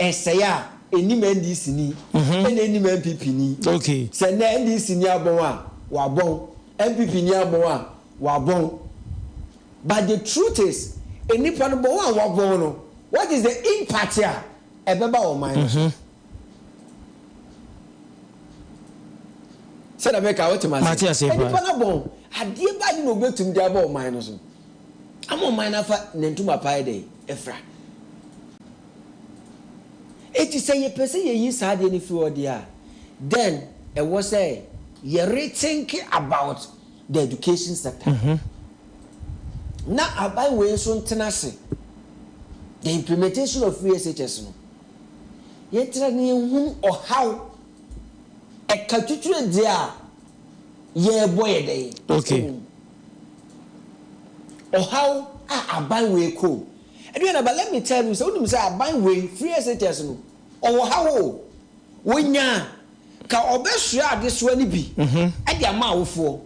Ɛsɛe a, ɛnim NDC ni, ɛna ɛnim NPP ni. Sɛ nnɛ NDC ni abɔn a, wabɔn. NPP ni abɔn a, wabɔn. But the truth is, nnipa no bɔn a wɔabɔn no, what is the impact a ɛbɛba ɔman no so? Sɛdeɛ meka wote Mate ase? aseɛ paa. Nnipa no abɔn, adeɛ bɛn na wɔbɛtumi de aba ɔman no so ama ɔman no afa ne ntoma pa ayɛ dɛn? Afira. Enti sɛ yɛpɛ sɛ yɛyi saa adeɛ no firi hɔ deɛ a, then ɛwɔ sɛ yɛ rethink about the education sector. Na aban wei nso ntena ase, the implementation of free SHS no, yɛntena na yɛnhunu ɔhaw, ɛka twitwire deɛ a yɛrebɔ yɛ dɛn? Okay. Ɔhaw a aban wei kɔ mu. Aduana but let me tell you sɛ wonim sɛ aban wei free SHS no ɔwɔ haw o, wɔnya a ka ɔbɛsoa adesoa no bi de ama awofoɔ.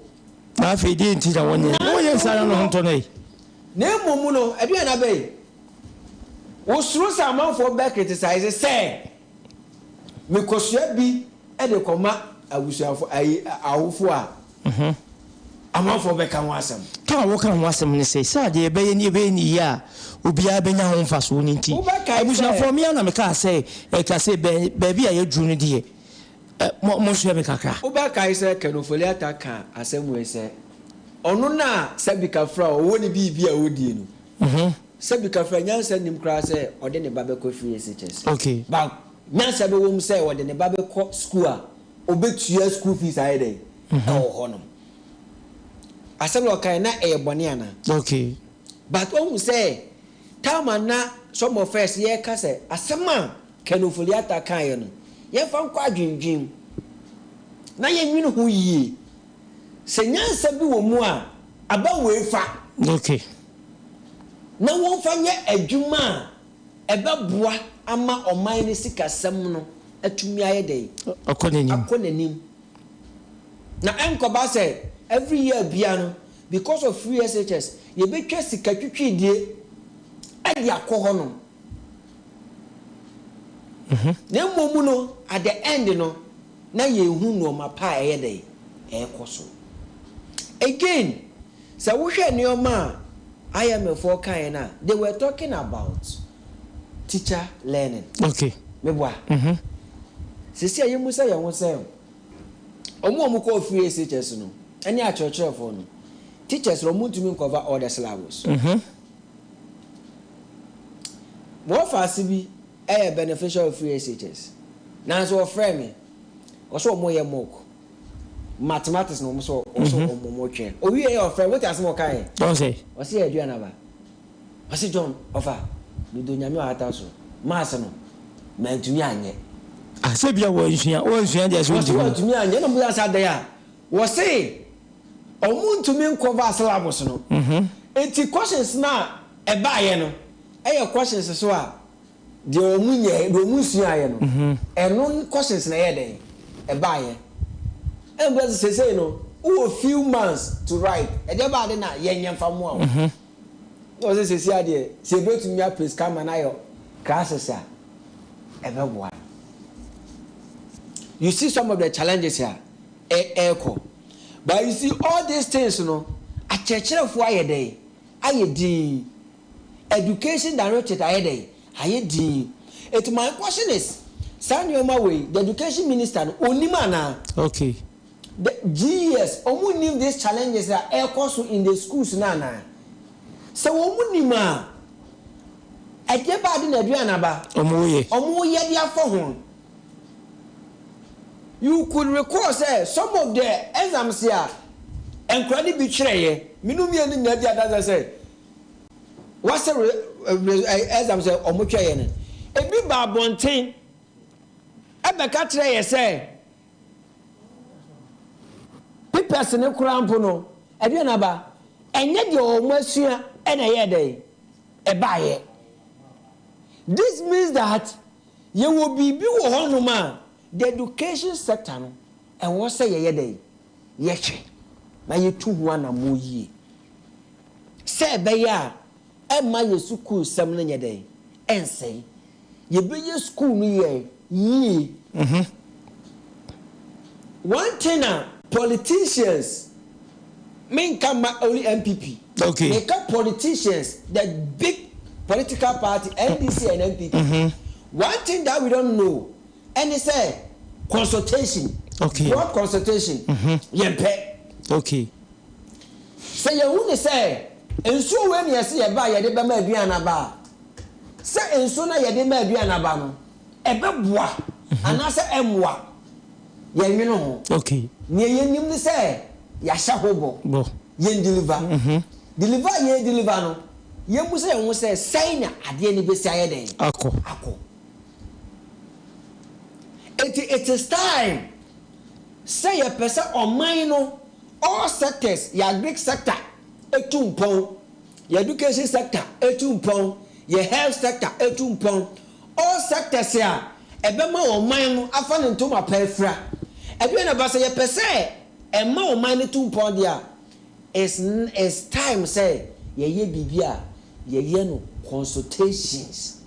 Na afei deɛ nti na wɔnyɛ na wɔnyɛ nsa na no ho ntɔ no yi. Na mmom no Aduana bɛyi wosuro sɛ amanfoɔ bɛ criticize sɛ Mekɔsoa bi de kɔma abusuafo ayi awofo a, amanfoɔ bɛka ho asɛm. Ka a wɔka ho asɛm ne sɛ, sɛ adeɛ yɛbɛyɛ no yɛbɛyɛ no yie a, obiara bɛnya ho mfasoɔ no nti, Wobɛkae sɛ. abusuafoɔ, me ara na mekaa sɛ, ɛka sɛ baabi a yɛaduru no deɛ, mo, monsoɛ me kakra. Wobɛkae sɛ Ken Ofori-Atta kaa asɛm wei sɛ, ɔno no a sɛbi kafra a ɔwɔ ne biribi a ɔdie no, Sɛbi Kafra nyansa nnim koraa sɛ ɔde ne ba bɛkɔ free SHS. Okay. But nyansa bɛwɔ mu sɛ ɔde ne ba bɛkɔ school a ɔbɛtua school fees ayɛ dɛn ɛwɔ hɔ nom. Asɛm na ɔkaeɛ na ɛyɛ bɔne anaa? Okay. But wahu sɛ time a na some of us yɛreka sɛ asɛm a Ken Ofori-Atta kaeɛ no yɛmfa nkɔ adwendwen mu na yɛnwene ho yie. Sɛ nyansa bi wɔ mu a aba wei fa. Okay. Na wɔmfa nyɛ adwuma a ɛbɛboa ama ɔman no sikasɛm no atumi ayɛ dɛn? Akɔ n'anim. Akɔ n'anim. Na ɛnkɔba sɛ every year biara no, because of free SHS, yɛbɛtwa sika twitwiidie de akɔ hɔnom. Na mmom no, at the end no, na yɛnhu nnoɔma pa a ɛyɛ dɛn? Ɛrekɔ so. Again, Sɛ wohwɛ nneɛma a IMF foɔ kaeɛ no a, they were talking about teacher learning. Okay. Meboa? Mhm. Seesei a yɛmmisa yɛn ho sɛ, wɔn a wɔkɔɔ free SHS no ne akyerɛkyerɛfoɔ no, teachers no wɔntumi nkɔva all the syllabus. Mhm. Wɔfaase bi yɛ beneficial of free SHS, nanso wɔfrɛɛ me, wɔsɛ wɔyɛ mock. Mathematics na wɔn sɛ wɔsɛ wɔn wɔn twɛn. Owie yɛ ɔfrɛ wote asɛm a ɔka yɛ. Ɔsɛ. Ɔsɛ yɛ aduane aba. Ɔsɛ John ɔfa dodo nyame ɔhata so maths no mantumi anyɛ. Ah sɛ bia wɔnsua wɔnsua deɛ sɛ Ɔsɛ ɔntumi. wɔntumi anyɛ na mo yɛ asa dɛn a wɔse wɔn ntumi nkɔva syllabus no. Eti questions no a ɛbaayɛ no ɛyɛ questions so a. Deɛ wɔn nyɛɛ, deɛ wɔn nsuaeɛ no, ɛno questions na ɛyɛɛ dɛn? Ɛbaeɛ. Ɛna obi sɛ seesei no, wowɔ few months to write, ɛdeɛ baa de na yɛnyɛ mfa mmoa wo. Na ɔsɛ seesei adeɛ, sɛ yɛbɛtumi apɛ sika ama no ayɛ classes a, ɛbɛboa no. You see some of the challenges a ɛrekɔ. But you see all these things no, akyerɛkyerɛfoɔ ayɛ dɛn? Ayɛ dinn. Education directorate ayɛ dɛn? Ayɛ dinn. Enti my question is, saa nneɛma wei, the education minister no, ɔnnim anaa? Okay. The GES, wɔn nnim these challenges a ɛrekɔ so in the schools no anaa? Sɛ wɔn nim a, ɛdeɛ ba ade na aduane aba? Wɔn yɛ. Wɔn yɛ de afa ho. You could recall sɛ some of the exams a nkwadaa no bi twerɛeɛ, me ne wo mmienu nyinaa di adanseɛ sɛ, Wɔasɛ re re exam sɛ wɔtwɛn yɛn no, ebi ba abɔnten bɛka kyerɛ yɛn sɛ papers no koraa mpo no, ɛdeɛn na aba? Ɛnyɛ deɛ wɔasua na ɛyɛɛ dɛn? Ɛbaeɛ. This means that yɛwɔ biribi wɔ hɔnom a the education sector no, ɛwɔ sɛ yɛyɛ dɛn? Yɛhwɛ na yɛtu ho anammɔn yie. Sɛ ɛbɛyɛ a ɛmma yɛn sukuusɛm no nyɛ dɛn? Ɛnsɛe. yɛbɛyɛ school no yɛ yie. One thing a politicians, menka ma only NPP, meka politicians, the big political party NDC and NPP, one thing that we don't know ɛne sɛ consultation, broad consultation, yɛmpɛ. Sɛ yɛhu ne sɛ nsuo wei na yɛse yɛba a yɛde bɛma aduane aba a, sɛ nsuo no a yɛde ma aduane aba no, ɛbɛboa anaasɛ ɛmmoa, yɛnwene ho. Nea yɛnim ne sɛ yɛahyɛ ho bɔ, yɛn deliver. Deliver a yɛn deliver no, yɛmmu sɛ yɛn ho sɛ sɛn na adeɛ no bɛsi ayɛ dɛn? Akɔ. Akɔ. Enti it is time sɛ yɛpɛ sɛ ɔman no all sectors, yɛ agric sector etu mpɔn, yɛ education sector etu mpɔn, yɛ health sector etu mpɔn, all sectors a ɛbɛma ɔman no afa ne ntoma pa afira. Ɛdeɛ na ba sɛ yɛpɛ sɛ ɛma ɔman no tu mpɔn deɛ a, it's time sɛ yɛyɛ biribi a yɛyɛ no consultations.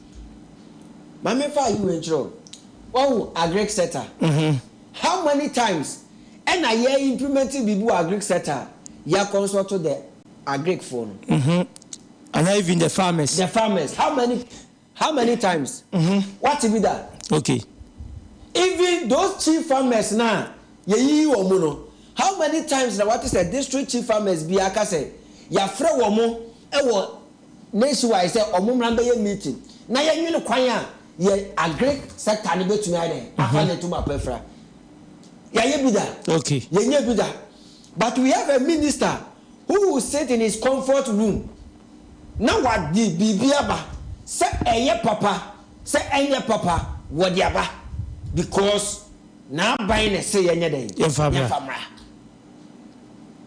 Maame fa ayi wei nkyerɛ o, wahu agric sector. How many times ɛna yɛ implement biribi wɔ agric sector yɛ consult the agric foɔ no? And even the farmers. The farmers, how many times? What be that? Even those chief farmers na yɛyiyi wɔn mu no, how many times na wate sɛ district chief farmers bi aka sɛ yɛafrɛ wɔn mo ɛwɔ nationwide sɛ ɔmo mmra bɛyɛ meeting na yɛnwene kwan a yɛ agric sector no bɛtumi ayɛ dɛ afa ne ntoma apɛfra? Yɛayɛ bi da? Yɛnyɛ bi da. But we have a minister who will sit in his comfort room na wadi biribi aba, sɛ ɛyɛ papa sɛ ɛnyɛ papa, wɔde aba because n'aban na ɛsɛ yɛnyɛ dɛ. Yɛmfa mmra. Yɛmfa mmra.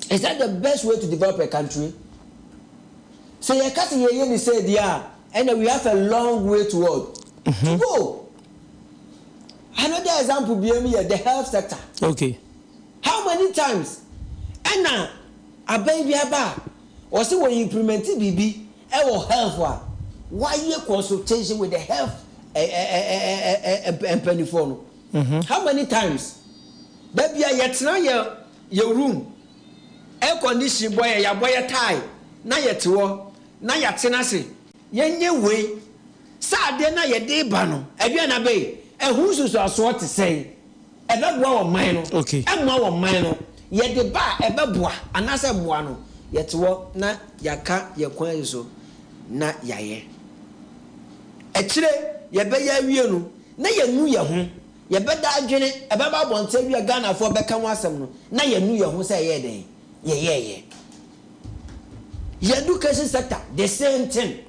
Is that the best way to develop a country? Sɛ yɛka sɛ yɛyɛ ne sɛ deɛ a, ɛna we have a long way to what to go. Another example bi mu yɛ the health sector. How many times ɛna aban bi aba a ɔsɛ wɔ implement biribi ɛwɔ health a wayɛ consultation with the health ɛ ɛ ɛ mpanimfoɔ no? How many times? Dabi a yɛtena yɛ room, air condition bɔ yɛ, yɛabɔ yɛ tie na yɛte hɔ na yɛatena ase, yɛnyɛ wei sɛ adeɛ na yɛde ba no, aduane abɛyi ɛho nsusuasoɔ te sɛn, ɛbɛboa wɔ man no, ɛmmoa wɔ man no, yɛde ba a ɛbɛboa anaasɛ ɛmmoa no? Yɛte hɔ na yɛaka yɛ kwan yi so na yɛayɛ. Akyire yɛbɛyɛ awie no na yɛnu yɛ ho, yɛbɛda adwene ɛbɛba abɔnten awie a Ghanafoɔ bɛka ho asɛm no na yɛnu yɛ ho sɛ ɛyɛ dɛn yɛyɛɛyɛ. Yɛ education sector, the same thing.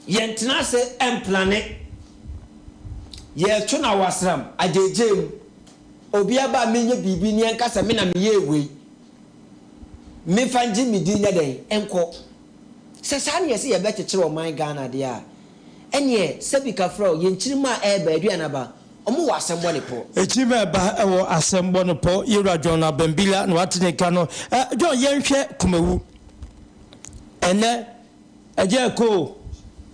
Yɛntena ase mplan. Yɛto na wasram agyegye mu, obi aba a menyɛ biribi ne yɛnka sɛ me na meyɛ wei, mefa ngye me din nyɛ dɛn nkɔ. Sɛ saa ne yɛsɛ yɛbɛkyekyere ɔman Ghana deɛ a, ɛneɛ sɛbi kafra o, yɛnkyiri ma a ɛɛba aduane aba, ɔmo wɔ asɛm bɔ ne pɔ. Ekyi ma ɛba ɛwɔ asɛm bɔ no pɔ. Yɛwura John Abambila na wate ne nka no. John, yɛnhwɛ Kumawu ɛnɛ, ɛgya ɛkɔ o,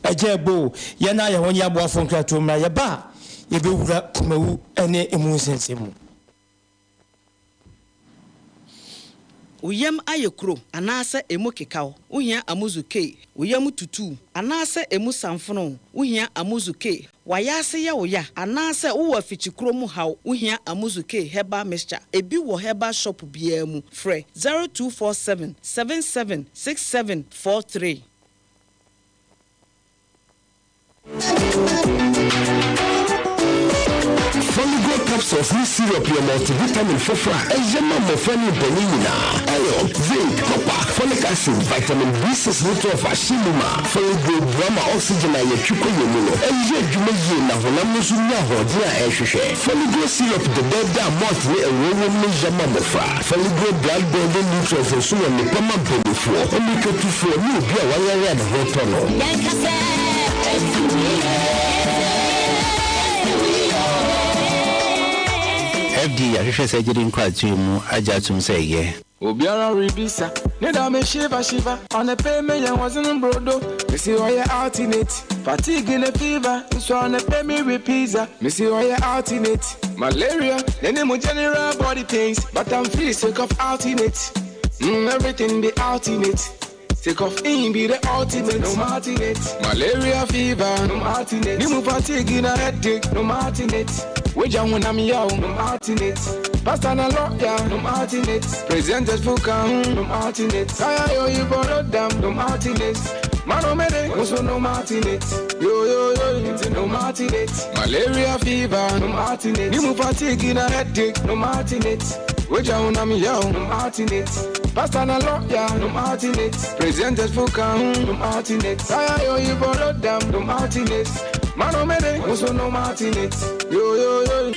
ɛgya ɛbɔ o, yɛn a yɛn ho nyɛ aboafo nkratoɔ mmra. Yɛba a, yɛbɛwura Kumawu ɛne emu nsɛnsɛm mu. Wo yam ayɛ kuro anaasɛ emu kekaw, wohia Amuzu K. Wo yam tutu anaasɛ emu samfono, wohia Amuzu K. Wayɛ ase yɛ wo ya anaasɛ wowɔ afikyikuro mu haw, wohia Amuzu K herbal mixture. Ebi wɔ herbal shop biara mu. Frɛ 0247 77 67 43. Foligo capsules ne syrup yɛ multivitamin foforɔ a ɛyɛ ma mmɔfra ne mpanyin nyinaa. Iron, zinc, copper, folic acid, vitamin B6 ne 12 ahyɛ mu ma. Foligo boa ma oxygen a yɛtwe kɔ yɛn mu no ɛyɛ adwuma yie na honam no nso nya ahoɔden a ɛrehwehwɛ. Foligo syrup dɛdɛɛdɛ a malt ne ɛwoɔ wɔ mu no yɛ ma mmɔfra. Foligo blood building nutrients nso wɔ nnepa ma mpanimfoɔ, mmirikatufoɔ ne obi a wayare a ne ho tɔ no. FDA ahwehwɛ sɛ agyede nkratoɔ mu agye atom sɛ ɛyɛ. Obiara rebisa, ne da me shiver shiver. On the pay me yan wasn't brodo. Me see all your alternate. Fatigue in a fever, so on the pay me with pizza. Me see all your alternate. Malaria, then mo general body pains, but I'm free sick of alternate. Everything be alternate. Take off in be the ultimate, no alternate. Malaria fever, no alternate. Nimu fatigue in a headache, no alternate. Wager when I'm young, no alternate. Pastor na lawyer, no alternate. Presented for no alternate. Kaya yo you borrow them, no alternate. Mano mene, also no alternate. Yo yo yo, it's no alternate. Malaria fever, no alternate. Nimu fatigue in a headache, no alternate. Wager when I'm young, no alternate. Pastor na lawyer, no alternate. Presented for no alternate. Kaya yo you borrow them, no alternate. Mano mene, also no alternate. Yo yo yo.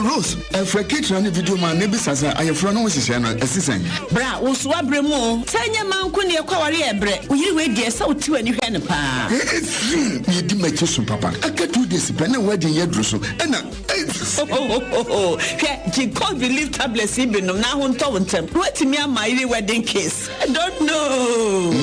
Rose, ɛfrɛ ketewa ne video ma ne bisa sɛ ayɛfrɛ no ho hyehyɛ no ɛsi sɛn. Bra, wo so wabrɛ mu o. Sɛ nyɛ ma nko ne ɛkɔ aware yɛ brɛ. Wo yere wei deɛ sɛ wote w'ani hwɛ no paa. Yɛdi m'akyi so papa. Aka 2 days pɛ na wedding yɛ duru so. Ɛna Hwɛ, gye cold relief tablets yi binom na ho ntɔ wo ntɛm. Na woatumi ama yere wedding case. I don't know.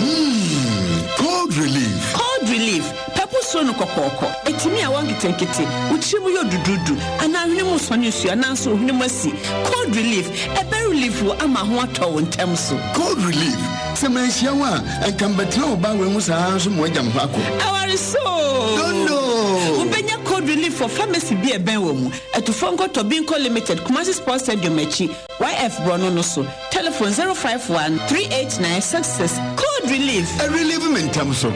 Cold relief. Cold relief. Pɛpo soro no kɔkɔɔkɔ. Ɛtumi a wɔn nketenkete. Wo tiri mu yɛ dududu. Anaa hwene mu sɔne nsuo anaa nso hwene mu asi. Cold relief. Ɛbɛ relief wo ama ho atɔ wo ntɛm so. Cold relief. Sɛ manhyia wo a, ɛnka mbɛtena wo ba wei ho saa nso ma wagya me hɔ akɔ. Aware so. Don't know. Wobɛnya cold relief for pharmacy bi a ɛbɛn wɔ mu. Ɛtofo nkɔtɔ Binko Limited, Kumasi Sports Stadium akyi, YF Borɔno no so. Telephone 051 389 66. Cold relief. Ɛ relieve me ntɛm so.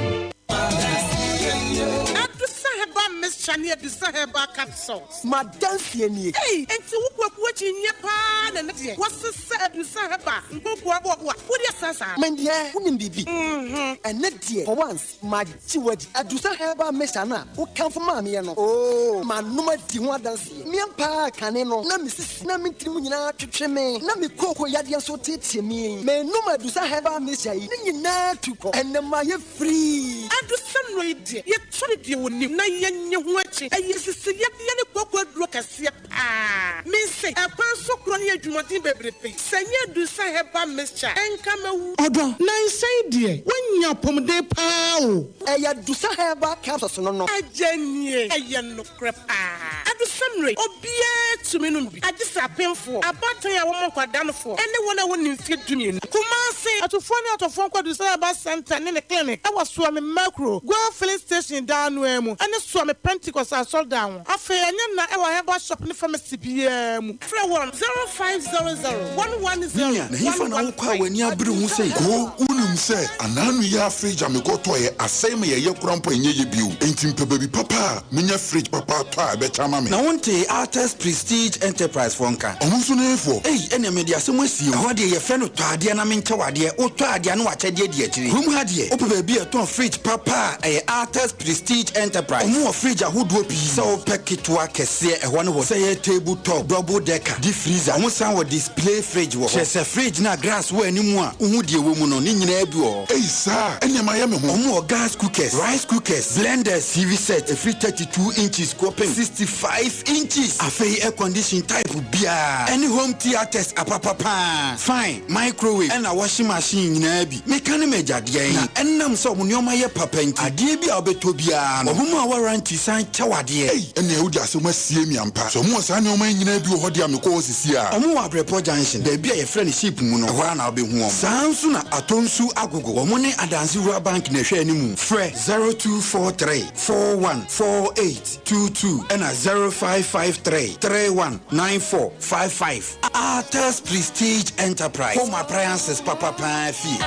Adusa herbal mixture ne Adusa herbal capsules. Madansie nie. Ei, enti wo kwaku akyi nyɛ paa na ne deɛ wɔsesa Adusa herbal nkokoa boaboa wode asa saa. Mendeɛ wonim biribi. Ɛnɛ deɛ for once magye wadi. Adusa herbal mixture no a wokamfo maa meɛ no, oo, manom adi ho adanseɛ. Meɛ paa kane no na mesisi na me tirim nyinaa twetwe me na me kooko yadeɛ nso tietie me. Menom Adusa herbal mixture yi ne nyinaa tu kɔ. Ɛnɛ mayɛ free. Adusa nnuro yi deɛ yɛtɔ ne deɛ wɔnim na yɛnyɛ ho akyi. Ɛyɛ sisi yadeɛ ne kooko aduro kɛseɛ paa. Mense ɛkwan so korɔ ne adwumaden bebrebe. Sɛ nyɛ Adusa herbal mixture ɛnka mawu. Ɔdɔ na nsɛn deɛ woanya apɔmuden paa o. Ɛyɛ Adusa herbal capsules no. Agye nie ɛyɛ nokorɛ paa. Adusa nnuro yi obiara tumi nom bi. Agye sɛ apemfoɔ, abaatan a wɔmmɔ nkwadanofoɔ ɛne wɔn a wɔnni mfeɛ 12. Kumasi, atufoɔ ne atɔfoɔ nkɔ Adusa Herbal Center ne ne clinic ɛwɔ Suame Merkuro, Goil Filling Station dan no ara mu ɛne Suame Pentecost Asɔredan ho. Afei ɛnyɛ na ɛwɔ herbal shop ne pharmacy biara mu. Frɛ wɔn 0500 110 Nua, na hefa na wokɔ a 115. w'ani abere ho sɛ? Ko, wonim sɛ anaano yi a fridge a mekɔtɔeɛ asɛe ma yɛyɛ kora mpo ɛnyɛ yɛ bio. Enti mpɛ baabi papa a menya fridge papa atɔ a ɛbɛkyɛ ama me. Na wonte Artest Prestige Enterprise foɔ nka. Ɔmo nso ne hefoɔ? Ei, ɛnea mede asɛm asie o. Ɛhɔ deɛ yɛfrɛ no tɔ adeɛ na menkyɛ wo adeɛ. Wotɔ adeɛ na wakyɛdeɛ di akyire. Kurom ha deɛ, wopɛ baabi a ɛtɔn fridge papa a, ɛyɛ Artest Prestige Enterprise. Ɔmo wɔ fridge ahodoɔ pii. Sɛ wopɛ ketewa, kɛseɛ, ɛhɔ ne hɔ. Sɛ yɛ table top, double decker, deep freezer. Ɔmo san wɔ display fridge wɔ hɔ. Kyerɛ sɛ fridge na glass wɔ anim a, wohu deɛ ɛwɔ mu no, ne nyinaa bi wɔ hɔ. Ei saa, ɛnea mayɛ me ho. Ɔmo wɔ gas cookers, rice cookers, blenders, TV set, ɛfiri 32 inches kɔpem 65 inches. Afei air condition type biara, ɛne home theatres apapapaa, fan, microwave, ɛna washing machine nyinaa bi. Meka ne m'agyadeɛ yi. Na ɛnam sɛ ɔmo nneɛma yɛ papa nti, adeɛ bi a wobɛtɔ biara no, ɔmo ma warranty san kyɛ wo adeɛ. Ei, ɛnea wode asɛm asie mi ampa. Sɛ ɔmo wɔ saa nneɛma yi nyinaa bi wɔ hɔ deɛ a mekɔ hɔ sisi a. Ɔmo wɔ Abrɛpɔ Junction, baabi a yɛfrɛ no ship mu no, ɛhɔ ara na wobɛhu ɔmo. Saa nso na Atonsu Agogo, wɔn ne Adanse Rural Bank na ɛhwɛ anim. Frɛ 0243 41 48 22 ɛna 0553 31 94 55. Artest Prestige Enterprise, home appliances papapaa fie.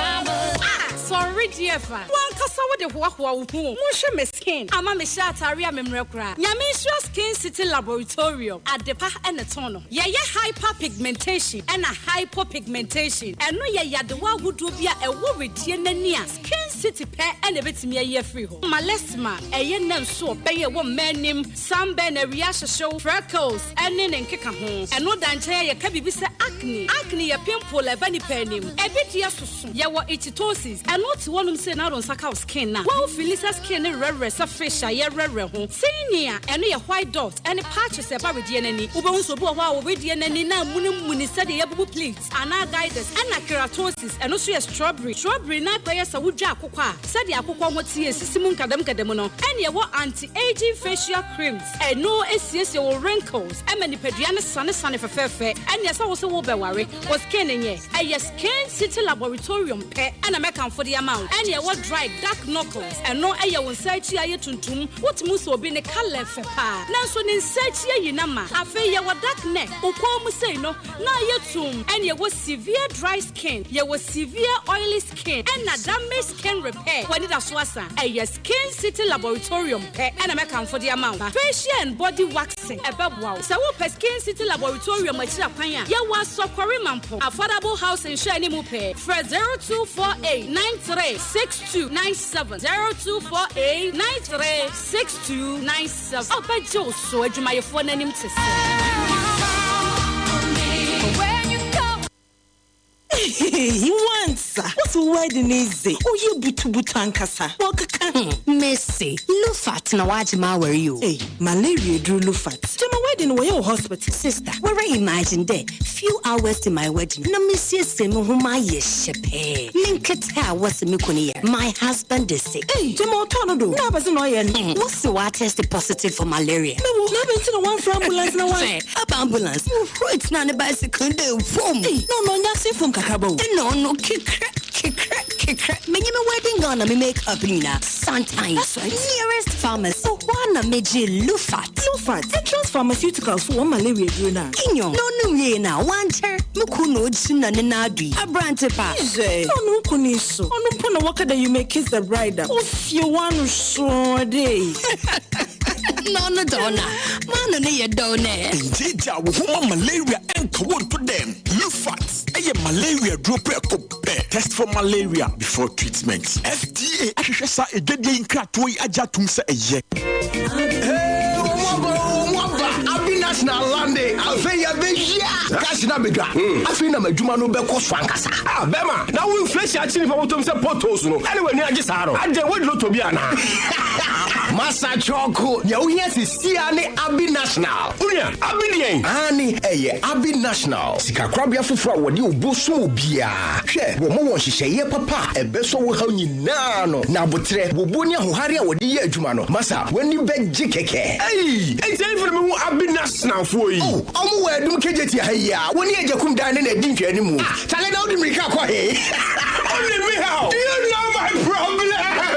Sorry dear fa. Wankasa wo de hoahoa wo ho. Monhwɛ me skin. Ama me hyɛ atare a memmerɛ koraa. Nyame nhyira Skin City Laboratorium. Adepa ɛna tɔn no. Yɛyɛ hyperpigmentation ɛna hypopigmentation. Ɛno yɛ yadewa ahodoɔ bi a ɛwɔ redie n'ani a Skin City pɛ ɛna ebetumi ayi afiri hɔ. Melasma ɛyɛ nam so ɔbɛn ɛwɔ mmaa anim, sunburn, awia ahyehyew, freckles ɛne ne nkeka ho. Ɛno da nkyɛn a yɛka biribi sɛ acne. Acne yɛ pimple a ɛba nipa anim. Ebi deɛ soso. Yɛwɔ ichthyosis. Ɛno te hɔnom sɛ n'ado nsa ka ka wo skin no a, wo feeli sɛ skin no werɛwerɛ sɛ fish a yɛwerɛwerɛ ho. Tinea, ɛno yɛ white dot ɛne patches a ɛba wedeɛ no ani. Wobɛhu sɛ obi wɔ hɔ a wedeɛ no ani na amunimuni sɛdeɛ yɛabubu plate anaa guiders. Ɛna keratosis, ɛno nso yɛ strawberry. Strawberry no akɔyɛ sɛ wodwa akokɔ a, sɛdeɛ akokɔ ho teɛ sisi mu nkadamnkadam no. Ɛna ɛwɔ anti-aging facial creams, ɛno siesie wo wrinkles ɛma nipadua no sanesane fɛfɛɛfɛ. Ɛneɛ sɛ wo se wobɛware, wo skin nyɛ, ɛyɛ Skin City Laboratorium pɛ ɛna mɛkamfo de ama wo. Ɛna ɛwɔ dry dark knuckles, ɛno ɛyɛ wo nsa akyi ayɛ tuntum, wotumi hu sɛ obi ne colour fɛ paa nanso ne nsa akyi ayi no ama. Afei yɛwɔ dark neck, wo kɔn mu sei no na ayɛ tumm. Ɛna ɛwɔ severe dry skin, yɛwɔ severe oily skin ɛna damaged skin repair. W'anidaso asa? Ɛyɛ Skin City Laboratorium pɛ ɛna mɛkamfo de ama wo. Facial and body waxing ɛbɛboa wo. Sɛ wopɛ Skin City Laboratorium akyiri akwan a, yɛwɔ Asɔkɔre Mampong, Affordable House nhwɛani mu pɛɛ. Frɛ 0248 93 6297, 0248 93 6297. Ɔbɛgye wo so, adwumayɛfoɔ no anim te sɛ. Eii wansa wose wo wedding yi dze ɔyɛ butubutu ankasa wɔkeka ho. Mese Lufat na wagye m'awar yi o. Ei malaria eduru Lufat gyama wedding no wɔyɛ wɔ hospital. Sister woara imagine dɛ few hours to my wedding na mesiesie me ho mayɛ hyɛpɛɛ me nketse a wɔse me kun yar my husband is sick. Ei gyama ɔtɔɔ no do na abɛdze na ɔyɛ no. Wose ɔatest positive for malaria. Mewo na abɛn ntsi na wɔammfrɛ ambulance na wɔan. Hwɛ aba ambulance Muhurui tsenaa ne bicycle do dɛ vum. Ei, na ɔno ɔnnyɛ asen famu kakraba o. Nna ɔno kekrɛ, kekrɛ, kekrɛ. Menye me wedding gown na me make-up nyina santan. That's right. Nearest pharmacy, hɔ ara na megyee Lufat. Lufat, Entrance Pharmaceuticals fo hɔn malaria edur no a. Nyew, na ɔnom wiei no a, ɔannkyɛr, mo kun na ogyina ne nan do yi, aberantse pa. Hwɛ, na ɔno wo kun yi so, ɔno mpo na wɔka dɛ you may kiss the bride a, ofie w'ano sɔɔ dɛ. Na ɔno dze ɔno a, m'ano no yɛ dɛw nɛ. Ngyeegyaa wo ho ma malaria nka wo nto dɛm. Lufat yɛ malaria duro prɛko pɛ. Test for malaria before treatment. FDA ahwehwɛ saa adwadie yi nkratoɔ yi agye atom sɛ ɛyɛ. Hey, wɔn aba o, wɔn aba. Abinas na alande. Afei yɛbɛhyia. Cash na bedwa. Afei na m'adwuma no bɛkɔ so ankasa. Ah, bɛma, na wo inflation akyi nipa bɔtɔm sɛ potholes no, ɛne w'ani agye saa no. Adɛn, woadi lotto bi anaa? Masa Kyɔko, nea wohia sesia ne Abi National. Onua, Abi deɛn? Aane, ɛyɛ Abi National, sikakorabea foforɔ a wɔde obuo som obiara. Hwɛ, wɔma wɔn nhyehyɛeɛ papa a ɛbɛsɔ wo haw nyinaa ano, na aboterɛ, wobuo ne ahohare a wɔde yɛ adwuma no, masa, w'ani bɛgye kɛkɛ. Ei, enti ɛhefa na mehu Abi Nationalfoɔ yi? Oh, wɔn wɔ Adum Kejetia ha yi ara, wɔne Agyakum dan no na ɛdi nhwɛanimu. Ah, Chale na wode mmirika kɔ he? Only me how? Do you know my problem?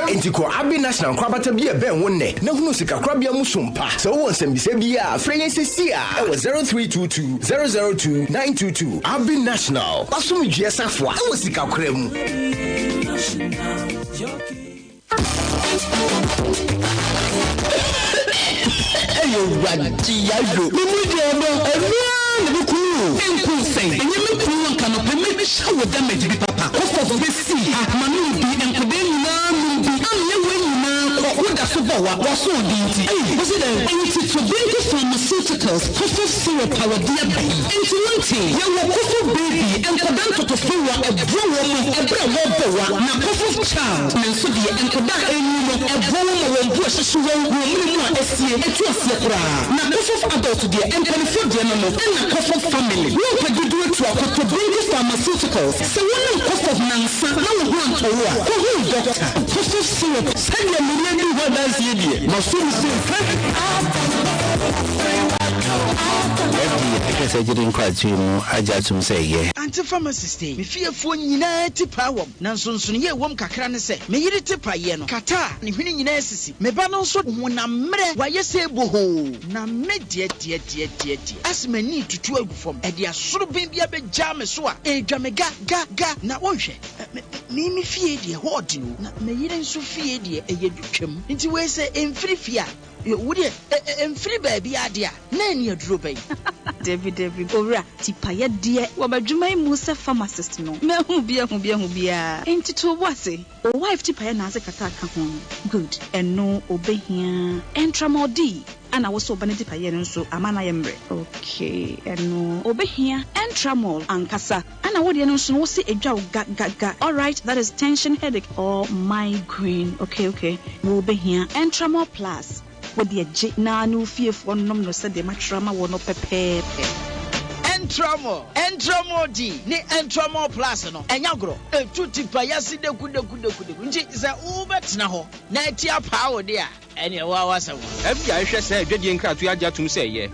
Enti kɔ Abbey National nkorabata bi a ɛbɛn wo nnɛ na hunu sikakorabea mu som pa. Sɛ wowɔ nsɛmbisa bi a, frɛ yɛn seesei ara wɔ 0322 002 922. Abbey National, w'asomdwoeɛ safoa wɔ sikakora mu. Ɛyɛ Awurade yayo. Me mu deɛ ɔdɔ ɛno ara na ɛbɛku me o. Nku sɛn? Ɛnyɛ me kunu anka nɔpɛ mɛtwa wo damage bi papa. Kɔfɔf bɛsi ha ma nom bi nkɔdaa nyinaa nom bi ameɛ wei nyinaa kɔ wo da so bɔ wa w'asoɔden nti ei wo se dɛn? Enti Tobenko Pharmaceuticals Kɔfɔf syrup a wɔde aba yi enti wontee? Yɛwɔ Kɔfɔf baby nkɔdaa ntɔtɔfewa ɛboa wɔn ɛberɛ a wɔrebɔ wa na Kɔfɔf child ne nso deɛ nkɔdaa a ɛnwu no ɛboa wɔn ma wɔn bo ɛhyehye wɔn wɔ mene mu a asie ɛtu aseɛ koraa na Kɔfɔf adult deɛ mpanifoɔ deɛ no no ɛna Kɔfɔf family wompɛ dodoɔ tu akɔtɔ Benku Pharmaceuticals sɛ wonom Kɔfɔf nansa na wo ho antɔ wo a kɔhu wo doctor Kɔfɔf syrup Sɛdeɛ mene adi ho adanseɛ deɛ maso mu sɛ hwɛ. FDA ahwɛ sɛ gyidi nkratoɔ yi mu agye atom sɛ ɛyɛ. Ante pharmacist yi, me fiefoɔ nyinaa ti paa wɔm, na nsonsonoeɛ a ɛwom kakra ne sɛ, me yere ti paeɛ no, kata a ne hwene nyinaa sisi, me ba no nso honam mmerɛ, wayɛ sɛ bohoo, na me deɛ deɛ deɛ deɛ deɛ, ase m'ani retutu agu fam, ɛde asoroben bi abɛgyaa me so a, ɛredwa me ga ga ga, na wonhwɛ, me, me, me fie deɛ ɛhɔ ɔden o, na me yere nso fie deɛ ɛyɛ dutwam, nti wei sɛ ɛmfiri fie a, Wo deɛ, ɛmfiri baabiara deɛ a, na ɛne aduro bɛn? Dabi, dabi, Owura, tipayɛ deɛ, wɔ m'adwuma yi mu sɛ pharmacist no, mahu bi ahu bi ahu bi ara, enti to wo bo ase. Wo wife tipayɛ na adze kata ka ho no, good, ɛno obehia Entramol D, ɛna wo so wo ba no tipayɛ no nso ama no ayɛ mmerɛ, okay, ɛno obehia Entramol ankasa, ɛna. Ɛna wo deɛ no nso no wose edwa wo ga ga ga alright that is tension headache or migraine okay okay wo bɛhia Entramol plus wo deɛ gye na ne wo fiefoɔ nnom no sɛdeɛ matwerɛ ama wo no pɛpɛɛpɛ. Entramol, Entramol D ne Entramol Plus no, ɛnyɛ agorɔ. Ɛtu tipa yase dekudeku-dekudeku. Nti sɛ wobɛtena hɔ na ati apaa wo de a, ɛneɛ wo ara w'asɛm. FBI hwɛ saa adwadie nkratoɔ yi agye atom sɛ ɛyɛ.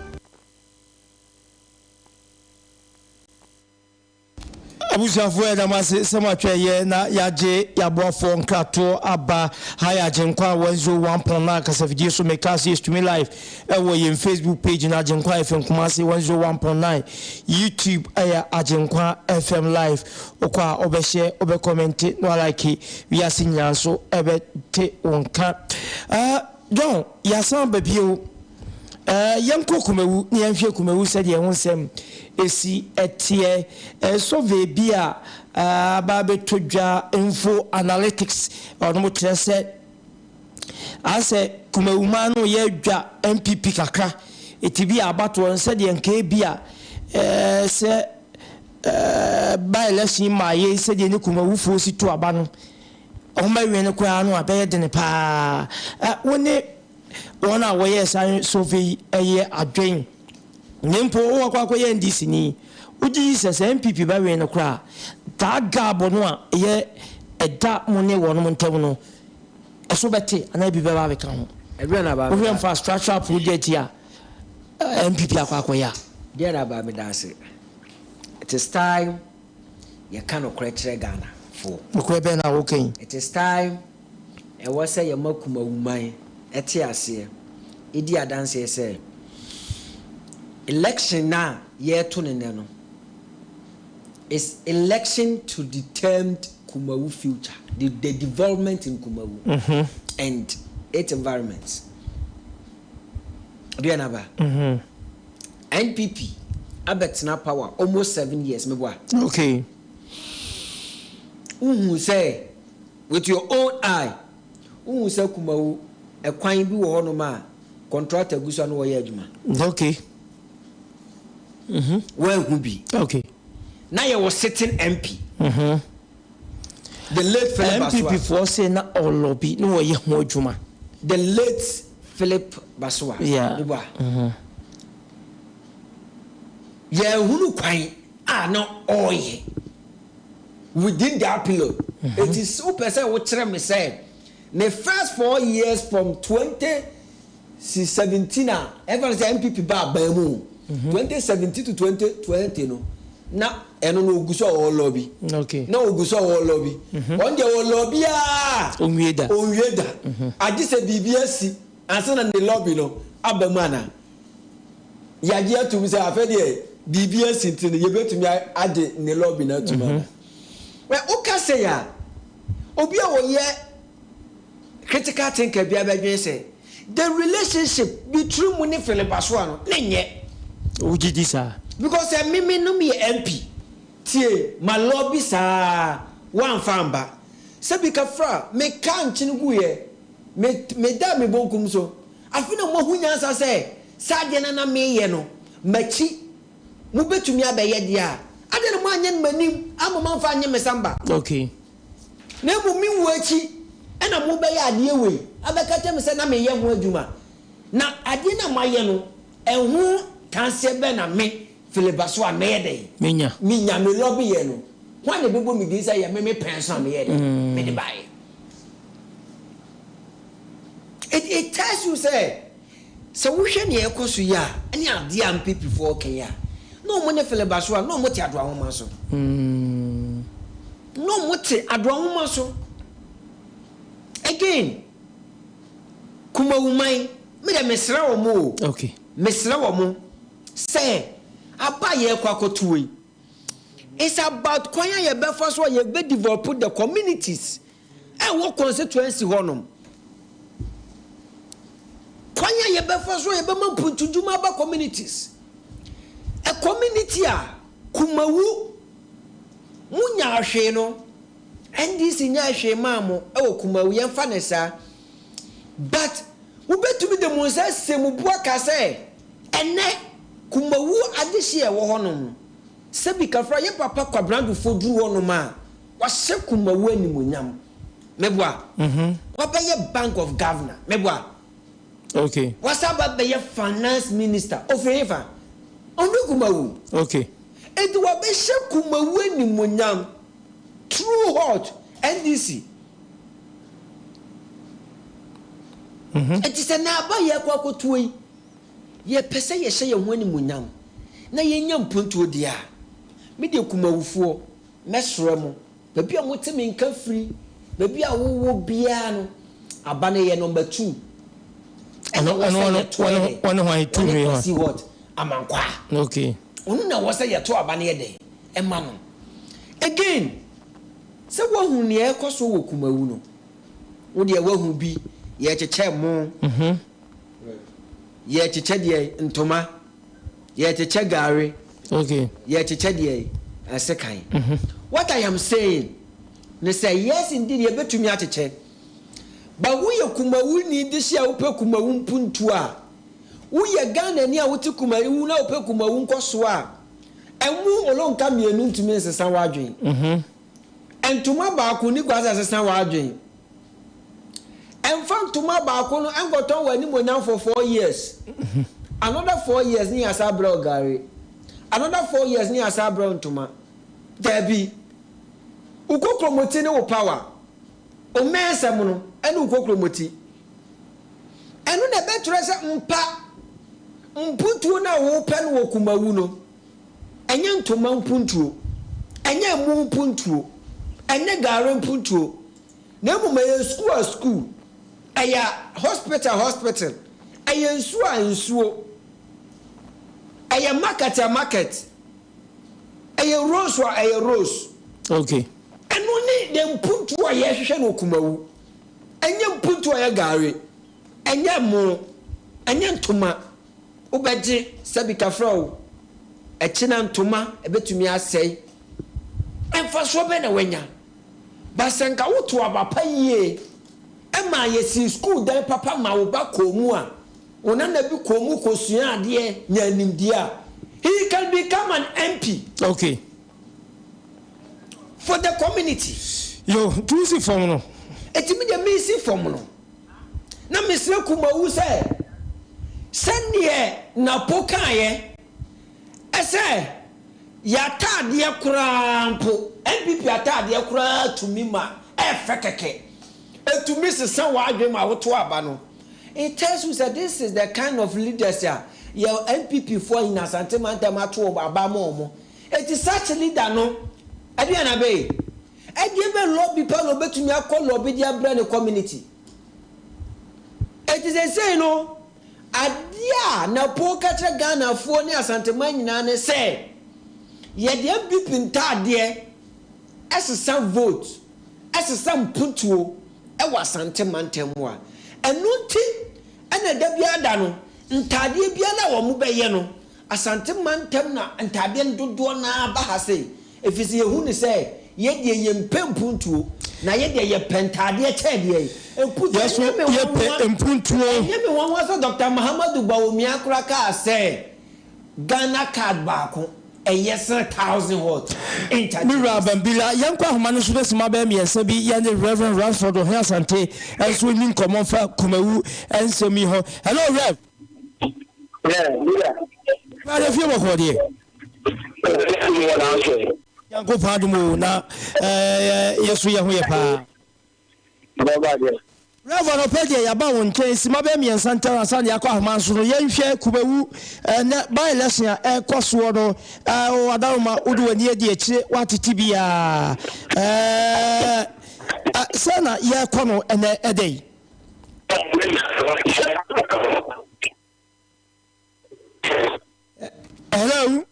Abusuafoɔ yɛda mo ase sɛ moatwɛn yɛ na yɛagye yɛaboafoɔ nkratoɔ aba ha yɛ Agyenkwa 101.9 kasafidie so meka ase yɛ streaming live ɛwɔ yɛn Facebook page no Agyenkwa FM Kumasi 101.9 YouTube ɛyɛ Agyenkwa FM live wokɔ a wobɛhyɛ wobɛkɔmɛnte na walike wiase nyinaa nso ɛbɛte wo nka uh, John, yɛasan aba bio. Eh, yɛnkɔ Kumawu na yɛnhwɛ Kumawu sɛdeɛ ɛho nsɛm ɛsi teɛ. Eh, survey bi a eh, aba abɛtɔ dwa, Info Analytics, ɔnom kyerɛ sɛ asɛ Kumawu man no yɛ dwa NPP kakra. Ɛti bi a abatoɔ no sɛdeɛ nka ebi a eh, sɛ eh, by election maa yei sɛdeɛ ne Kumawufoɔ si to aba no, Wɔbɛwɛn no koraa no a, ɛbɛyɛ den paa. Wo ne wɔn a wɔyɛɛ saa survey yi yɛ adwen. Na mpo wowɔ akɔ akɔyɛ NDC ni, wogye di sɛ sɛ NPP bɛwɛn no koraa a, daa gap no a ɛyɛ ɛda mo ne wɔnom ntam no, ɛso bɛte anaa ebi bɛba abɛka ho? Wohwɛ infrastructural project yi a NPP akɔ akɔyɛ a. Deɛ na aba, meda ase. It is time yɛka nokorɛ kyerɛ Ghana foɔ. Nokorɛ bɛn na woka yi? It is time ɛwɔ sɛ yɛma Kumawuman te aseɛ di adanseɛ sɛ election no a yɛreto no nnɛ no is election to determine Kumawu future, the the development in Kumawu and its environment. Deɛ na ba? NPP abɛtena power almost 7 years, meboa? Okay. Wohu sɛ with your own eye, wohu sɛ Kumawu ɛkwan bi wɔ hɔnom a contractor gu so a na wɔyɛ adwuma? Okay. Woahu bi? Okay. Na yɛwɔ sitting MP, the late Philip NPP Basoa. Foɔ se na ɔlobby na wɔyɛ ho adwuma. The late Philip Basoa. Meboa? Yɛhunu kwan a na ɔreyɛ within that period. Eti wopɛ sɛ wokyerɛ me sɛ ne first 4 years from 2017 a ɛfa no sɛ NPP ba aban mu, 2017 to 2020 no, na ɛno no ogu so a ɔwɔ lobby? Na ogu so a ɔwɔ lobby. Ɔn deɛ wɔ lobby a Onwie da. Onwie da, agye sɛ biribi asi ansa na ne lobby no aba mu. Ana yagye atum sɛ afɛ deɛ biribi asi nti no yɛbɛtumi agye ne lobby no atum ana? Wɛ woka sɛ yɛ a, obi a wɔyɛ critical thinker bi abɛdwen sɛ the relationship between mu ne Philip Basoa no ne nyɛ. Wogye di saa? Because sɛ meme nom yɛ MP tie ma lobby saa woamfa amba sɛbi kafra meka nkyene guyɛ me meda me bonkum so. Afe na moahu nyansa sɛ saa adeɛ no na meyɛ no m'akyi mobɛtumi abɛyɛ deɛ a adeɛ no moanyɛ no m'anim ama mamfa anyɛ me samba. Na mmom me wuo akyi ɛna mobɛyɛ adeɛ wei abɛka kyerɛ me sɛ na meyɛ ho adwuma. Na adeɛ no a moayɛ no, ɛho tanseɛ bɛn na me Philip Basoa mɛyɛ dɛn? Menya. Menya me lobby yɛ no, hwan na ɛbɛbɔ me din sɛ ɛyɛ me me pɛn so a meyɛ dɛn? Mede baeɛ. It tells you sɛ, sɛ wohwɛ nea ɛkɔ so yi a, ɛne adeɛ a NPP foɔ reka yi a, na wɔn ne Philip Basoa, na wɔn te Adoa Nwoma so. Na wɔn te Adoa Nwoma so. Again, Kumawuman, me deɛ mesrɛ wɔn o. Mesrɛ wɔn sɛ aba a yɛrekɔ akɔto yi, it's about kwan a yɛbɛfa so a yɛbɛ develop the communities ɛwɔ constituency hɔnom. Kwan a yɛbɛfa so a yɛbɛma mpuntudwuma aba communities. A community a Kumawu munya ahwee no, NDC nya ahwee maa mo ɛwɔ Kumawu, yɛmfa ne saa. But wobɛtumi de mo nsa asie mo bu aka sɛ ɛnɛ Kumawu adehye a ɛwɔ hɔnom no. Sɛbi kafra yɛ papa Kwabena Duffuor duru hɔ nom a, wahyɛ Kumawu animuonyam. Meboa? Wabɛyɛ Bank of Governor. Meboa? Okay. Wasan ba bɛyɛ Finance Minister. Ofiri hefa? Ɔmfiri Kumawu. Okay. Enti wabɛhyɛ Kumawu animuonyam through hot NDC. Enti sɛ n'aba yɛrekɔ akɔtuo yi, yɛpɛ sɛ yɛhyɛ yɛn ho animuonyam na yɛnya mpuntuo deɛ a, me deɛ Kumawufoɔ, mɛsrɛ mo, baabi a mote me nka firi, baabi a wowɔ biara no, aba no yɛ number two. Ɛna Ɛno ɛwɔ ɛno sɛ ɔno yɛto yɛ ɔne dɛn? ɔne hwan two Ɔne no yɛ hwan? Kwasi Hot Amankwaa. Okay. Ɔno na ɛwɔ sɛ yɛto aba no yɛ dɛn? Ɛma no. Again, sɛ woahu nea ɛrekɔ so wɔ Kumawu no, wo deɛ woahu bi, yɛrekyekyɛ mo, yɛrekyekyɛ deɛ ntoma, yɛrekyekyɛ gari, Okay. yɛrekyekyɛ deɛ sekan. What I am saying ne sɛ yes indeed yɛbɛtumi akyekyɛ, but woyɛ Kumawuni de hyɛ a wopɛ Kumawu mpuntuo a, woyɛ Ghanani a wote Kumawu na wopɛ Kumawu nkɔsoɔ a, ɛmo olonka mmienu ntumi nsesa w'adwene. Ntoma baako nni kwan sɛ ɛsesa w'adwene. Ɛmfa ntoma baako no nkɔtɔn w'animuonyam for 4 years. Another 4 years ne yɛasa abrɛ wo gari. Another 4 years ne yɛasa abrɛ wo ntoma. Daabi. Wo kokromoti ne wo power. Wo mmɛnsɛm no ne wo kokromoti. Ɛno na ɛbɛkyerɛ sɛ mpa mputuo no a wopɛ no wɔ Kumawu no, Ɛnyɛ ntoma mpuntuo, ɛnyɛ ɛmo mpuntuo, ɛnyɛ gari mpuntuo, na mmom ɛyɛ sukuu a sukuu, ɛyɛ hospital a hospital, ɛyɛ nsuo a nsuo, ɛyɛ market a market, ɛyɛ rose a ɛyɛ rose. Okay. Ɛno ne the mpuntuo a yɛhwehwɛ no wɔ Kumawu. Ɛnyɛ mpuntuo a ɛyɛ gari, ɛnyɛ ɛmo, ɛnyɛ ntoma. Wobɛgye sɛbi kafra o, ɛkyena ntoma ɛbɛtumi asɛe. Mfasoɔ bɛn na woanya? But sɛ nka woto aba pa yie ma yɛsii sukuu dan papa ma wo ba kɔɔ mu a, wo nana bi kɔɔ mu kɔsuaa adeɛ nyaa nimdeɛ a, he can become an MP. Okay. For the community. Yo, nti wosi fam no? Enti me deɛ mesi fam no. Na mesrɛ Kumawu sɛ, sɛdeɛ Napo kaeɛ sɛ y'ataadeɛ koraa mpo, NPP ataadeɛ koraa tumi ma ɛfɛ kɛkɛ, ɛtumi sesa w'adwene ma woto aba no. It tells you sɛ this is the kind of leaders a yɛ NPP foɔ in Asante mantam ato wɔn aba ama wɔn. Enti such leader no, ɛdeɛn na bɛyɛ? Ɛdeɛ bɛn lobby pa na ɔbɛtumi akɔ lobby de abrɛ ne community? Enti seesei no, adeɛ a Napo ka kyerɛ Ghanafoɔ ne Asanteman nyinaa ne sɛ, yɛde NPP ntaadeɛ sesa vote, sesa mpuntuo wɔ Asante mantam mu a, ɛno nti na da biara da no, ntaadeɛ biara a wɔbɛyɛ no, Asante mantam na ntaadeɛ no dodoɔ no ara ba ha sei. Ɛfiri sɛ yɛhu no sɛ yɛ deɛ yɛmpɛ mpuntuo, na yɛ deɛ yɛpɛ ntaadeɛ kyɛn deɛ mpuntuo. Yɛ so Ɛnyɛ me yɛpɛ nwanwa, mpuntuo. ɛnyɛ me nwanwa sɛ Doctor Mahamadou Bawumia koraa kaa sɛ Ghana card baako ɛyɛ sene thousand hot Me wura interchanges. Bambila, yɛnkɔ ahoma no so na simma bɛyɛ mmiɛnsa bi yɛne Rev. Ransford Ohene Asante nso nni nkɔmmɔ mfa Kumawu nsɛm yi ho. Hello Rev. Yeah, leader. Awurade fie bɔkɔɔ deɛ. Nyankopɔn adom o na yɛ so yɛ ho yɛ paa. Rev anɔpɛ deɛ yɛaba wo nkyɛn sima bɛyɛ mmiɛnsa ntam ansa na yɛakɔ ahoma nso no yɛnhwɛ Kumawu ɛnɛ by election a ɛkɔ soɔ no o Adaroma wode w'ani adi akyire woatete biara sɛ na yɛkɔ no ɛnɛ ɛdɛ yi. Hello?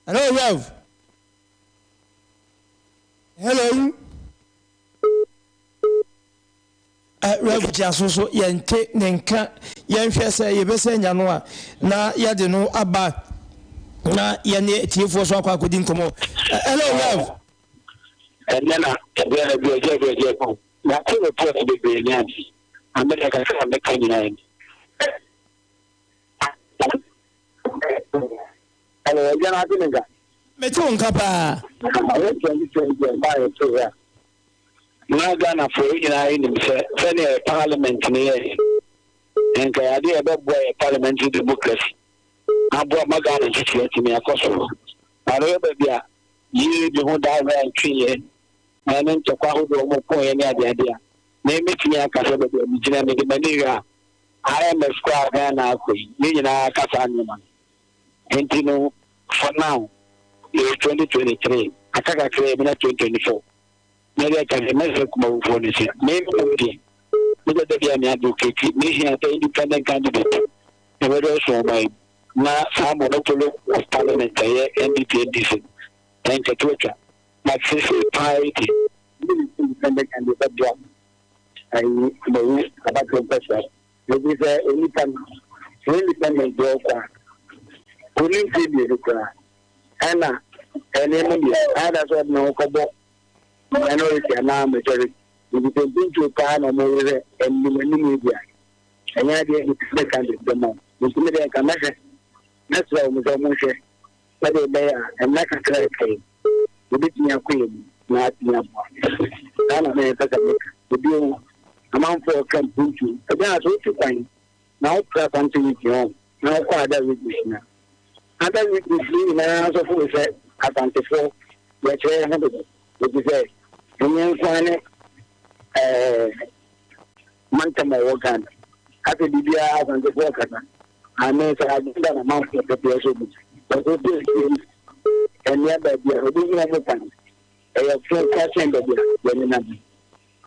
Hello, Rev? Hello? Rev Gyaso so yɛnte ne nka yɛnhwɛ sɛ yɛbɛsɛ anya no a na yɛde no aba na yɛne atiefoɔ so akɔ akɔdi nkɔmmɔ. Hello, Rev? Ɛnnɛ na ɛberɛ no adu agya adu agya agu. Mate report bebree ne ade. Na me deɛ kakra a mɛka nyinaa ni. Hello, ɛgya no ate me nka? Mete wo nka paa. Ɛyɛ 2020 ɛbaa yɛ to a na Ghanafoɔ yɛ nyinaa yɛnim sɛ sɛdeɛ yɛ parliament no yɛ nka yɛ adeɛ ɛbɛboa yɛ parliamentary democracy aboa ma Ghana nkyekyere atumi akɔ so. Na no yɛ baabi a yie bi ho daa hɔ a ntweeɛ ɛne ntɔkwa ahodoɔ ɔmo koeɛ ne adeade a na mɛtumi aka sɛ baabi a megyina mede m'ani hwɛ a IMF koraa Ghana akɔ yi yɛn nyinaa ka saa nneɛma no. Nti no for now yɛwɔ 2023 aka kakra bi na 2024 na ɛdeɛ ka sɛ mɛsrɛ Kumawufoɔ no sɛ me mmom deɛ mede da bi a me advocate mehia sɛ independent candidate na bɛdɔɔso ɔman mu na saa monopoly of parliament a ɛyɛ NPP NDC no ɛnkɛto atwa but seesei paa yi deɛ independent candidate bɛboa ayi Kumawu abatoɔ mpɛsoa. Efisɛ onipa no, sɛ independent deɛ ɔkɔ a, ɔnni mfeɛ mmienu koraa. Ɛna nneɛma mmienu, either sɛ ɔde ne ho kɔbɔ minority anaa majority. Nti sɛ mpuntuo paa na wɔhwehwɛ anim anim yi deɛ a, ɛnyɛ adeɛ independent candidate bɛma wo. Nti me deɛ nka mɛhwɛ, mɛsrɛ wɔn sɛ wɔnhwɛ sɛdeɛ ɛbɛyɛ a nna kakra a ɛka yi, yɛbɛtumi akɔ yɛn anim na atumi aboa. Saa na mepɛ sɛ meka. Ebio, amanfoɔ reka mpuntuo. Ɛgya sɛ wotu kwan na wopra Asante region hɔ na wokɔ other regions no a, other regions no nyinaa nso feel sɛ Asantefoɔ yɛkyerɛ yɛn ho dodo. Ɛfiri sɛ ɛnyɛ nko ara ne ɛɛ mantam a ɛwɔ Ghana. Afei biribiara Asantefoɔ kasa. Ame sɛ agenda na amanfoɔ pɛ deɛ sɛ ɔmo wɔsɛ sɛ ɛsi mmea baabi a obi hu ɔmo kwan ɛyɛ fo kora kyɛn baabi a yɛne nam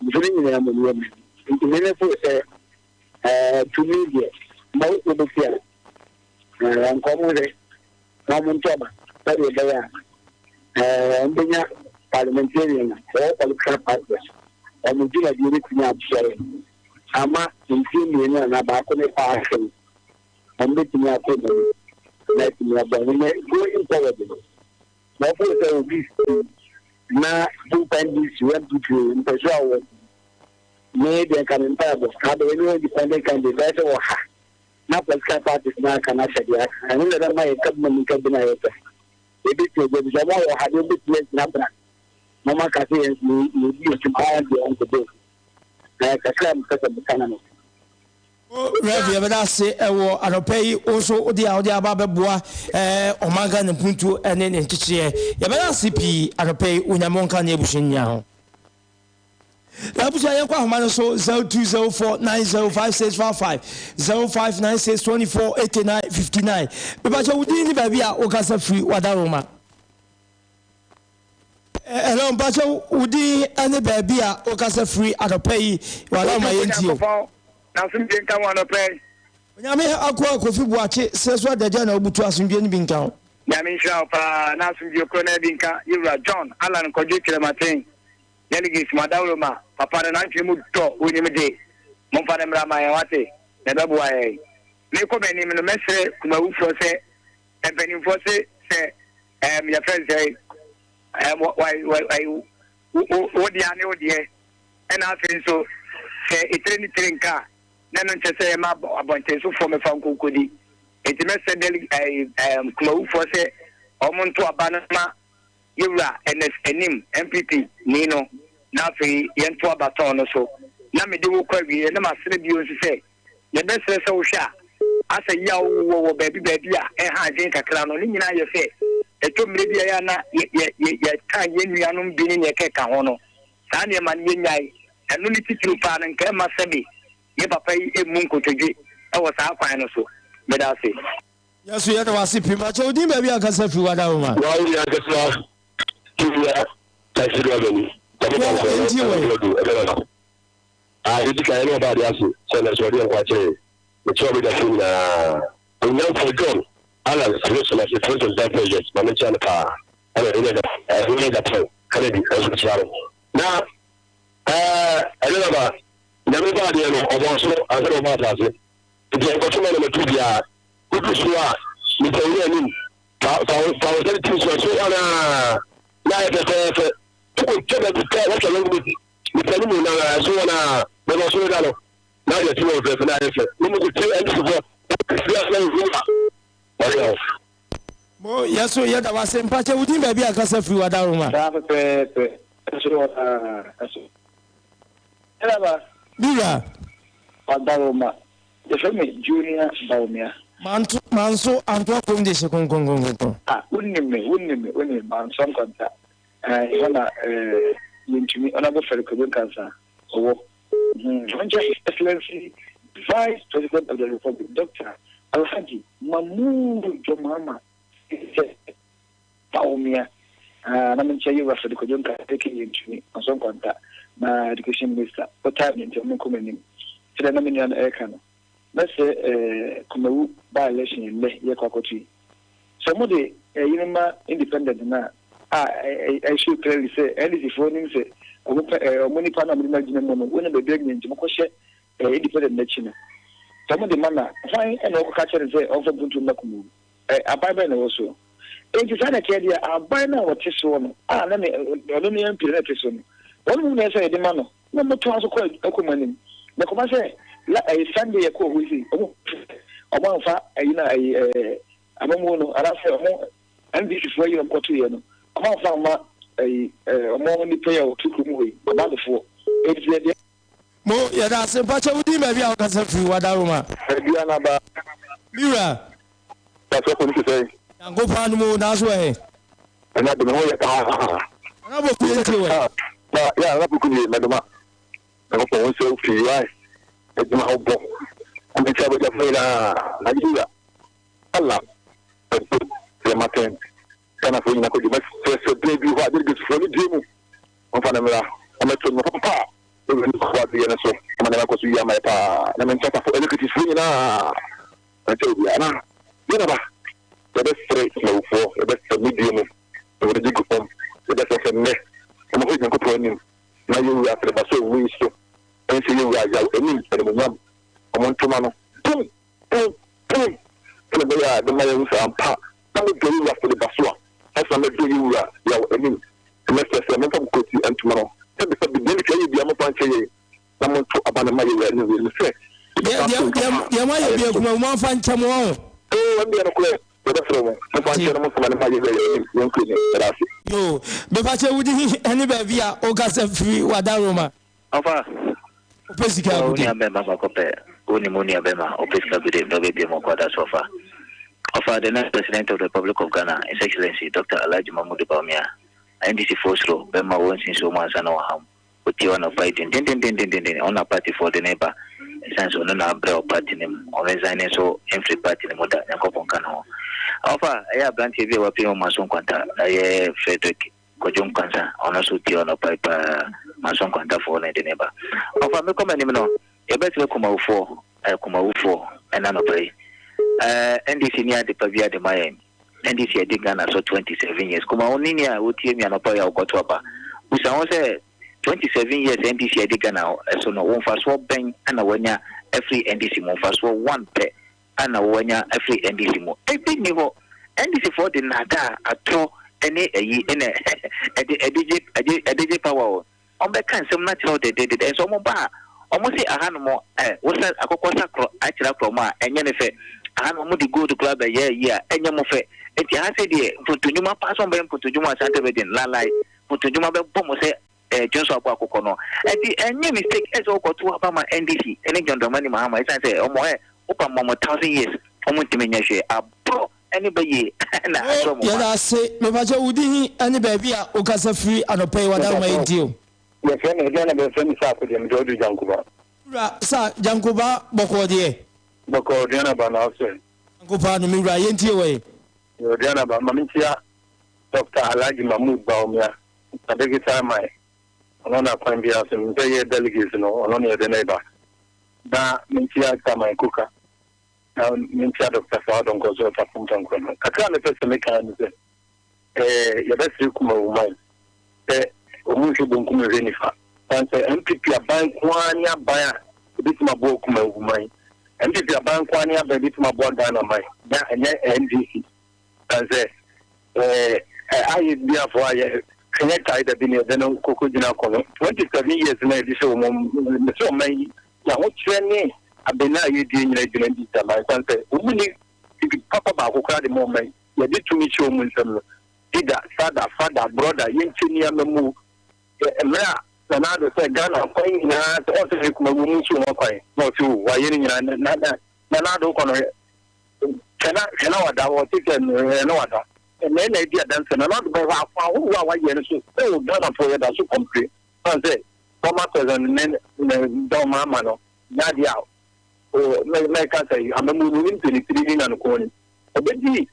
nso ne nyinaa mu no yɛ mu nti mene fo sɛ ɛɛ tumi deɛ ma wo bɛsi a ɛɛ nka ɔmo hwɛ na ɔmo nto aba sɛdeɛ ɛbɛyɛ a ɛɛ ɔmo bɛnya parliamentarian a wɔwɔ political parties ɔmo dwumadie bɛtumi aboa yɛn ama mfeɛ mmienu anaa baako ne fa ahwɛ no, wɔbɛtumi akɔ mu na atumi aboa no. Na going forward no, na ɔfo sɛ obi si na both NDC, NPP, mpɛso a wɔ me deɛ nka me mpaebɔ abɛyɛ ne independent candidate bɛyɛ sɛ wɔ ha na political parties na aka no ahyɛ deɛ aka ɛno na ɛbɛma yɛ kabina mu nkabina yɛ pɛ ɛbɛtumi agya bi sɛ ɔma wɔ ha deɛ ɔbɛtumi agyina bra na ɔma ka sɛ yɛn yɛdi adwuma deɛ ɔnkɔbɔ Na kakra a mepɛ sɛ meka no no. O Rev yɛbɛda ase wɔ anɔpa yi wo nso wode a wode aba abɛboa ɔman Ghana mpuntuo ne ne nkyekyereɛ. Yɛbɛda ase pii anɔpa yi Onyame ɔnka ne abusua nyinaa ho. Na abusua yɛnkɔ ahoma no so 0204 905655 0596 24 89 59. Mepakyɛ wo din ne baabi a wokasa firi Wadaroma. Hello, mpakyɛ wo din ne baabi a wokasa firi anɔpa yi, wala ma yɛntie o. Onyankopɔn n'asomdwe nka wo anɔpa yi. Onyame akoa Kofi Boakye srɛ so adagya na wobutu asomdwe no bi nka wo. Nyame nhyira wo paa na asomdwie korɔ naa bi nka yɛwura John Allan Kwadwo Kyerematen Delegates mo adawuroma papa no n'adwene mu dɔ onim de momfa no mmra ma yɛn wate na ɛbɛboa yɛn. Mekɔ m'anim no mɛsrɛ Kumawufoɔ sɛ Mpanimfoɔ se sɛ ɛɛm yɛfrɛ no sɛ ɛɛm wa wa ayi wo wo wo deɛ ne wo deɛ ɛna afei nso sɛ etire ne tire nka a na ɛno nkyɛ sɛ yɛma abɔntensofoɔ mɛfa nkonkodi nti mɛsɛ dɛli ɛɛ ɛɛm kumawufoɔ sɛ wɔn nto aba no ma yɛwura Ernest Anim NPP ni no na afei yɛnto aba tɔn no so na mede wo kɔ awieɛ na masrɛ bio nso sɛ Yɛbɛsrɛ sɛ wohwɛ a, asɛ yaw wɔ wɔ baabi baabi a ɛha adwene kakra no, ne nyinaa yɛ sɛ ɛtɔ mmerɛ bi a ɛyɛ a na yɛ yɛ yɛ yɛka yɛn nuanom bi ne nea ɛkeka ho no, saa nneɛma no yɛnnyae. Ɛno ne titiriw paa no, nka ɛmma sɛbe yɛn papa yi mmu nkotodwe wɔ saa kwan no so. Meda ase. Yɛn nso yɛda wo ase pii. Mpakyɛ wo din baabi a kasa firi w'adaworoma. Wa wo nua ketewa Ewia taxi driver ni. Wɔ ntie wɔ yi. A Edzi kan, yɛne Ɔbɔadeɛ ase sɛ ɔnam so ɔde hɛn nkwa kyerɛ hɛn. Mekyerɛ ɔbadwafoɔ nyinaa. Onyamfoɔ John Allan Wilson ase President Vice President, ma menkyea no paa. Ɛna Onyɛ Japan Kennedy nso mekyea no. Na ɛɛ ɛne naba, Nyame bɔɔ adeɛ no, ɔbɔɔ soro ansa na ɔbɔɔ asase. Nti ɛnkɔto ma na matu biara. Wodu soro a, mepɛ wo anim. Fa fa wo fa wo nsa no tim so, ɛsoro hɔ no ara na ayɛ fɛfɛɛfɛ. Wokɔtwa baabi pɛ, woatwa long meeting. Nipa no mu na ɛso wɔn a bɛbɔ soro da no na ayɛ ti wɔn fɛfɛ na ayɛ fɛ ne mu kò tie NDC fo firi asena nhu a ɔyɛ hɔ. Mo yɛ so yɛda wo ase. Mpakyɛ wo din baabi a kasa firi w'adaworoma. Saa pɛpɛɛpɛ, ɛso hɔ aa, ɛso. Ɛna ba. Me wura. W'adaworoma, yɛfrɛ me Junior Bawumia. Manto, manso, anto akom de hye kronkronkronkron. Ah, wonim me, wonim me, wonim me, manso nkwanta. Ɛɛ, ɛhɔ na ɛɛ, yɛntumi, Honourable Frederick Kwadwo Nkansah, ɔwɔ. Hmm, His Excellency Vice President of the Republic, Doctor Alhaji Mahmood John Mahama sɛ Bawumia, ah, na menkyɛ Yewura Frederick Kwadwo Nkansah, aka Yɛntumi, Manso Nkwanta, na Education Minister, wotaa me nti menkɔ m'anim. Sɛdeɛ na me nua no ɛreka no, mɛsrɛ eh, Kumawu by-election nnɛ yɛkɔ akɔto yi. Sɛ wɔde ɛyi no ma independent no a, a ɛ show clearly sɛ NDC foɔ nim sɛ wɔn pɛ ɛ wɔn nipa no a wɔde no agyina mu no wɔnya baabi agyina nti wɔkɔhyɛ ɛ independent no akyi no. Sɛ wɔde ma no a, hwan na wɔkɔka kyerɛ no sɛ ɔmfa mpuntuo mma Kumawu? Ɛ aban bɛn na ɛwɔ soɔ? Enti saa na ɛteɛ deɛ a, aban no a wɔte soɔ no a na ne ɔno ne MP no na ɛte so no, wɔn mmom na ɛsɛ sɛ yɛde ma no na wɔtoa so kɔ kɔ wɔn anim. Na ɛkɔba sɛ la ɛyɛ Sunday yɛkɔɔ hɔ yi sei, wɔn wɔn amfa ɛyi na ɛyi ɛɛ amamuo no anaasɛ wɔn NDC foɔ yi na wɔkɔto yɛ no, wɔn amfa amma ɛyi ɛɛ wɔn nipa yi a wɔte kurom hɔ yi, abandofoɔ. Enti yɛ deɛ. Mo, yɛda ase. Mpakyɛ wo din baabi a wokasa firi, Wadaroma. Aduanaba. Me wura. Pastor no te sɛn? Nyankopɔn adom o, nanso wɔ he? Ɛna de me ho yɛ paa. Nana Poku yɛ ntie wɛ. Na ya Nana Poku nie mɛdoma. Nyankopɔn wo nhyɛ wo pii wai. Adwuma ho bɔ. Ɔmo nkyɛ abɔgyafo nyinaa. Nigeria. Allah. Ɛdo. Yɛ matɛn. Ghana foɔ nyinaa kɔdwo mɛsrɛ sɛ berɛ bi hɔ a delegates foɔ no die mu. Ɔmfa no mmra. Ɔmɛto no papa a. Ɛwura ne kɔ adeyɛ no so. Ɔma nneɛma kɔ so yie ama yɛ paa. Na menkyɛ asafo executives foɔ nyinaa. Ɛnkyɛ obiara na yɛn aba. Yɛbɛsrɛ Temamufoɔ, yɛbɛsrɛ mo die mu, na wɔde gye gu fam. Yɛbɛsrɛ sɛ nnɛ, wɔmmɛhwɛ Nyankopɔn anim, na yɛn Wura Asreba so owu yi so nhyɛ yɛn Wura Yaw anim animuonyam. Wɔn ntoma no, pum, pum, pum, sɛdeɛ ɛbɛyɛ a ɛbɛma yɛahu sɛ ampa na medɔ yɛn Wura Asreba so a, ɛsɛ na mɛdɔ yɛn Wura Yaw anim. Mɛsrɛ sɛ momfa mo koti ntoma no, sɛbesɛbe, deɛ ɛne yɛ biara momfa nkyɛ yɛn. na monto aba no mma yɛn wura ne wei sɛ yɛbɛsan ato nka ma Deɛ moayɛ bi akuma mu momfa nkyɛ mo ɔho. Oo ɛndeɛ nokorɛ yɛbɛsrɛ mo momfa nkyɛ na monsoma no mma yɛn wura yɛn anim yɛn kuro ni. Yɛda ase. Yoo mepakyɛ wo din ɛne baabi a wokasa firi wadaroma. Ɔfa. Ɔpɛ sika agude. Wo nua bɛma baako pɛ wo nim wo nua bɛma ɔpɛ sika agude na ɔbɛ bie mu ɔkɔ ada so ɔfa. Ɔfa the next president of the republic of Ghana his excellency Doctor Alhaji Mahmudu Bawumia NDC foɔ suro bɛma wɔn nsi nsuo mu ansa na wɔham. Otie anɔpa yi dendendendendenden, ɔno na party foɔ de no reba, ɛsiane sɛ ɔno na abrɛ wɔ party no mu, ɔnresigne nso mfiri party no mu da, Nyankopɔn nka ne ho. Ɔfa, ɛyɛ abranteɛ bi a wapue wɔ Manso Nkwanta, ɛyɛ Frederick Kwadwo Nkansah, ɔno nso tie anɔpa yi paa, Manso Nkwanta foɔ na ɛde no reba. Ɔfa, mekɔ m'anim no, yɛbɛsrɛ Kumawufoɔ, ɛɛ Kumawufoɔ, ɛna anɔpa yi, ɛɛ NDC ni adepa biara de ma yɛn. NDC adi Ghana so 27 years. Kuma wo ne nea wotie mi anɔpa yi a wokɔto aba. Busa ho sɛ 27 years NDC adi Ghana so no, wo mfasoɔ bɛn na wanya afiri NDC mu? Mfasoɔ one pɛ na wanya afiri NDC mu? Ebi nni hɔ. NDC foɔ de nnaadaa, atorɔ ne ayi na ɛde ɛde gye ɛde gye power o. Wɔbɛka nsɛm no akyerɛ wo dɛdɛɛdɛdɛ, nso wɔba a, wɔse ahanom ɛ, wosa akokɔ sa korɔ akyerɛ akorɔmɔ a, ɛnyɛ ne fɛ. Ahanom wɔde gold koraa bɛyɛ ayi a, ɛnyɛ mo fɛ. Enti ha sei deɛ, mfontondwuma paa sɛ wɔbɛyɛ mfontondwuma wɔ Asante Region, lalai, mfontondwuma bɛbɔ mo sɛ eh, dwonsɔ abɔ akokɔ no. Enti ɛnyɛ mistake ɛ sɛ wokɔto aba ma NDC ne John Dramani Mahama, ɛsiane sɛ wɔn ɛ, wopa ma wɔn thousand years, wɔntumi nyɛ hwee. Aborɔ ne bɛ yie na akyerɛ wɔn ma. Yɛda ase. Mepakyɛ wo din ne baabi a wo kasa firi anɔpa yi w'adaroma yɛ ntie o. Yɛfrɛ me ɛdeɛn na bɛfrɛ me Sarko deɛ mede ɔduru Gyankoba. Wura Sa Gyankoba bɔkɔɔ deɛ. Bɔkɔɔ Aduanaba na wosɛ. Gyankoba no me wura yɛntie wɔ he. Aduanaba ma menkyia Doctor Alhaji Mahmood Bawumia Adegesa Mae ɔno na kwan biara so no sɛ yɛ delegates no ɔno na yɛde no reba na menkyia Chairman Koka. Na menkyia Dɔkta Sawa Donkor so Ɔsafo Mpankura no. Kakra a mepɛ sɛ meka ara ne sɛ, eh, yɛbɛsrɛ Kumawu man sɛ wɔn nhwɛ bonkum nhwɛ nifa. San sɛ NPP aban nko ara ne aban a ebetumi aboa Kumawu man. NPP aban nko ara ne aban a ebetumi aboa Ghana man, na ɛnyɛ NDC. San sɛ, eh, ayɛ biafo a yɛ kɛnyɛ tae da bi ne yɛde no koko gyina kɔ no. 27 years na yɛde hyɛ wɔn, mesɛ ɔman yi Y'ahokyerɛ ne abɛn a yɛdie nyina gyina di dama ɛsiane sɛ wɔn nni biribi papa baako koraa de ma ɔman yi. yɛde tumi hyɛ wɔn nsam no, dida, sada, fada, brɔda, yɛnkyɛ nneɛma mu. Yɛ mmerɛ a Nana Addo sɛ Ghana kwan nyinaa sɛ ɔsɛ sɛ Kumawu mu nsuo ho kwan na ɔse o wayɛ ne nyinaa na na Nana Addo kɔ no hwɛ hwɛ na hwɛ na wada ɔte sɛ hwɛ na wada ɛnɛ na edi adanse Nana Addo bɛhwɛ akwan ahodoɔ a wayɛ no so o Ghanafoɔ yɛda so kɔmpire san sɛ former president ne ne John Mahama no nyɛ adeɛ a o mɛ mɛka sɛ amamuo no onim sɛ ne tiri ni na ne kɔn ni ɔbɛdi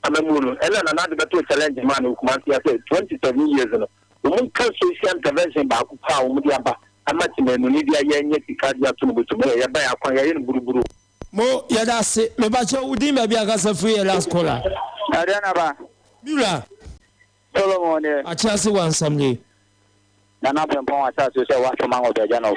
Amammuo no, ɛna Nana Addo bɛtoo challenge maa no wɔ Kumasi ha sɛ 27 years no, wɔn nka social intervention baako pɛ a wɔn de aba ama Temanmuni de ayɛ anya sika de ato ne bɔtɔ mu. Ɛyɛ yɛbaeɛ akwan yɛayɛ no buruburo. Mo yɛda ase mepakyɛw wo din baabi akasa firi yɛ last caller. Ɛdeɛn aba? Me wura. Solomon deɛ. Akyerɛase wansam nie. Nana Frimpong asase sɛ wasoma Ɔbɛgya no.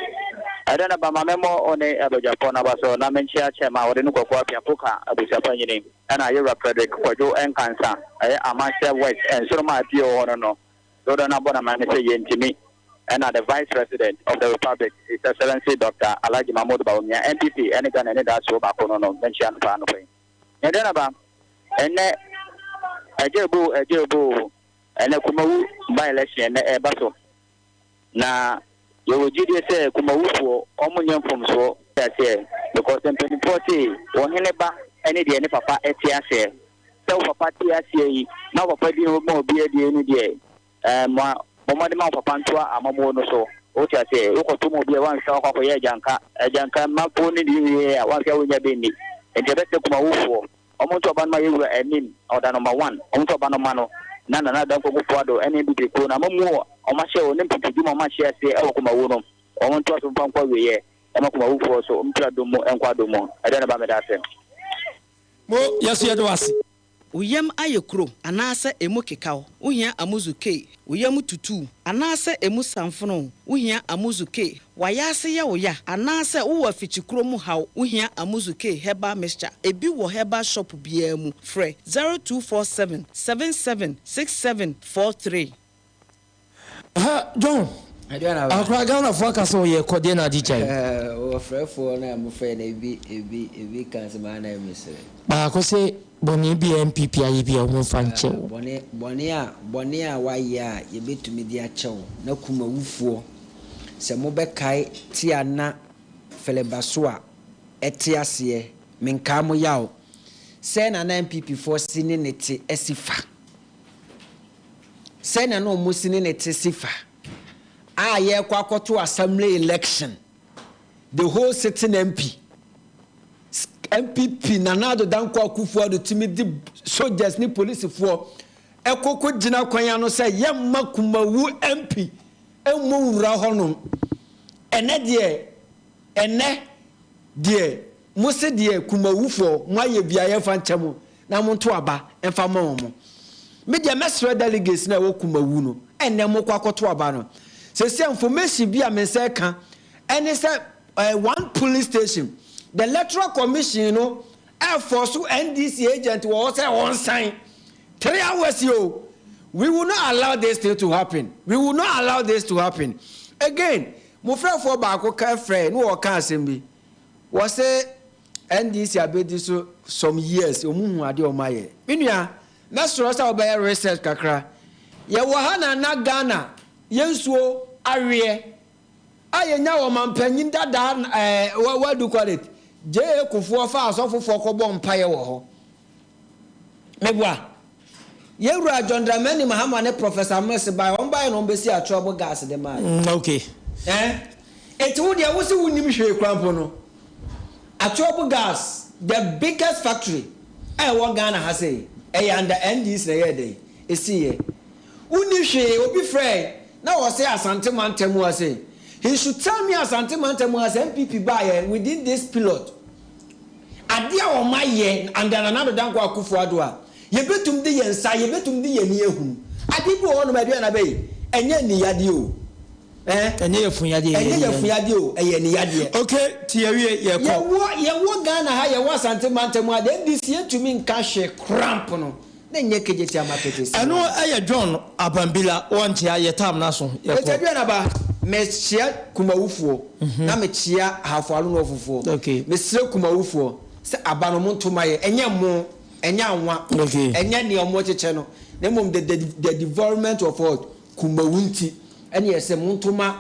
Ɛdɛn na ba ma memmɔ wo ne abadwafoɔ no aba so na menkyea kyɛm a wɔde no Kwaku Appiah Poka abusuapanyini ɛna Yewura Frederick Kwadwo Nkansah ɛyɛ Amanhyɛ West nsoroma a ɛpue wɔ hɔ no no dodoɔ no abɔ no amanne sɛ yɛntumi ɛna the Vice President of the Republic His Excellency Doctor Alhaji Mahmood Bawumia NPP ɛne Ghana anidasoɔ baako no no menkyea no paa anɔpa yi. Ɛdɛn na ba ɛnnɛ ɛgya ebo ɛgya ebo Ɛnɛ Kumawu by election ɛnɛ ɛɛba so na yɛwɔ gyidie sɛ Kumawufoɔ ɔmo nyɛ mfomsoɔ te aseɛ because mpaninfoɔ se ɔhene ba ɛne deɛ ne papa te aseɛ sɛ wo papa te aseɛ yi na wo papa din ma obi adie no deɛ ɛɛ ma bɔ mmɔden ma wo papa ntoa amamuo no so wote aseɛ wokɔto ma obi a wanhwɛ wakɔ akɔyɛ agyanka agyanka mmafoɔ no di wie a wanhwɛ a wonya bi nni nti ɛbɛsɛ Kumawufoɔ Ɔmo nto aba no ma yɛwura anim ɔda number one ɔmo nto aba no ma no na Nana Dankwa Akufo Addo ɛne NPP kuo no amamuo a ɔmo ahyɛ wɔ ne mpipidwuma a ɔmo ahyɛ aseɛ ɛwɔ Kumawu no ɔmo ntoa so mfa nkɔ awieɛ ɛma Kumawufoɔ so mfiri adom mu nkɔ adom mu ɛdɛn na ba meda ase. Mo yɛso yɛda wo ase. Wo yam ayɛ kuro anaasɛ emu keka wo, wohia Amuzu K. Wo yam tutu wo anaasɛ emu samfono wo, wohia Amuzu K. W'ayaase yɛ wo ya anaasɛ wowɔ afikyikuro mu haw, wohia Amuzu K Herbal Mixture. Ebi wɔ herbal shop biara mu. Frɛ 0247 77 67 43. Ha John, akora Ghana foɔ aka sɛ ɔyɛ kɔ deɛ na ade gyae. Ɔfrɛfoɔ no a mo frɛ no ebi ebi ebi ka nsɛm a na ɛyɛ mesere. Baako se bɔne bi a NPP ayɛ bi a wɔn nfa nkyɛ wo. Bɔne bɔne a bɔne a wayɛ a yɛbɛtumi de akyɛ wo na kumawufoɔ sɛ mobɛkae tia na fɛlɛbaso a ɛte aseɛ menkaa mo yaw sɛ na na NPP foɔ se ne ne te asi fa. Sɛnea na wɔn si ne ne te si fa a yɛrekɔ akɔto assembly election, the whole sitting MP, NPP Nana Addo Dankwa Akufo-Addo tumi de soldiers ne polisifoɔ ɛkɔ kɔ gyina kwan ano sɛ yɛmma Kumawu MP mmɔ nwura hɔnom. Ɛnɛ deɛ, ɛnɛ deɛ mo se deɛ Kumawufoɔ mo ayɛ biara yɛmfa nkyɛ mo na monto aba mfa mma wɔn. Me deɛ mɛsrɛ delegates no a ɛwɔ Kumawu no, ɛnnɛ mokɔ akɔto aba no, seesei information bi a me nsa reka ɛne sɛ eh, one polling station, the electoral commission no ɛfɔso NDC agent wɔ hɔ sɛ ɔnsan 3 hours yi o. We will not allow this thing to happen. We will not allow this to happen. Again, mo frɛfoɔ baako ka frɛ na wɔka asɛm bi. Wɔse NDC abɛdi so some years, wɔn hu adeɛ wɔn ayɛ. Me nua, mɛsrɛ sɛ wobɛyɛ research kakra. Yɛwɔ ha na na Ghana yɛn nsuo aweɛ a yɛnya wɔ mampanyin dadaa ɛɛ what do you call it? J.A. Kufuor fa asɔfofoɔ kɔbɔ mpaeɛ wɔ hɔ. Meboa. Yɛwura John Dramani Mahama ne Professor Mills baeɛ, wɔn baeɛ na wɔn bɛsi Atuabo gas de maa yɛn. Okay. Eh? Enti wo deɛ wo se wo nim hwee koraa mpo no, Atuabo gas, the biggest factory a ɛwɔ Ghana ha sei, ɛyɛ under NDC na ɛyɛɛ dɛn? Ɛsiiɛ. Wo nni hwee, obi frɛɛ na ɔse Asante mantam ha sei, he should tell me Asante mantam ha sɛ NPP baeɛ within this period, adeɛ a wɔn ayɛ under Nana Addo Dankwa Akufo Addo a, yɛbɛtum de yɛn nsa, yɛbɛtum de yɛn ani ahunu. Adeɛ bi wɔ hɔnom a, Aduana bɛyi, ɛnyɛ aniyadeɛ o. Eh? Ɛnyɛ yafunyadeɛ, ɛyɛ Ɛnyɛ yafunyadeɛ o, ɛyɛ aniyadeɛ. Okay, ti yɛwie, yɛkɔ. Yɛwɔ, yɛwɔ Ghana ha, yɛwɔ Asante mantam ha, the NDC yɛntumi nka hwee koraa mpo no, na ɛnyɛ Kejetia market esi hɔ. Ɛno ɛyɛ John Abambila, wɔnkyea, yɛ tam no aso, yɛkɔ. Eti Aduana ba, mekyea Kumawufoɔ, na mekyea Ahafo Ano Nɔɔfofoɔ. Okay. Mesrɛ Kumawufoɔ sɛ aba no monto ma yɛn, ɛnyɛ mo. Ɛnyɛ anwa, ɛnyɛ nea wɔkyekyɛ no, na mmom the the the development of what? Kumawu nti, ɛne ɛsɛ monto ma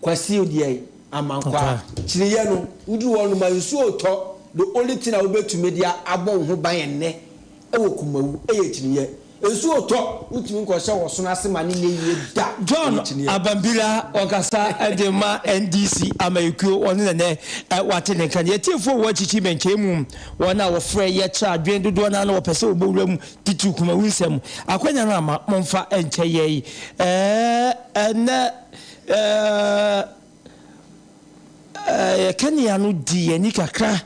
Kwasi deɛ Amankwaa. Kyiniiɛ no, woduru hɔ nom a nsuo retɔ, the only thing a wobɛtumi de abɔ wo ho ban ɛnnɛ wɔ Kumawu yɛ kyiniiɛ. Nsuo retɔ, wontumi nkɔhyɛ ɔsono ase ma no nyɛ yie da, John ɛyɛ kyiniiɛ. Abambila ɔkasa de ma NDC amayɛkuo, ɔno na nɛ wate ne nka no. Yɛtiefoɔ wɔ akyikyi bɛnkyɛɛ mu, wɔn a wɔfrɛ yɛ kyerɛ adwene dodoɔ no ara na wɔpɛ sɛ wɔbɔ wura mu titiriw Kumawu nsɛm. Akwanya no ama momfa nkyɛ yɛn. Ɛnnɛ yɛ kanea no di yɛn ani kakra,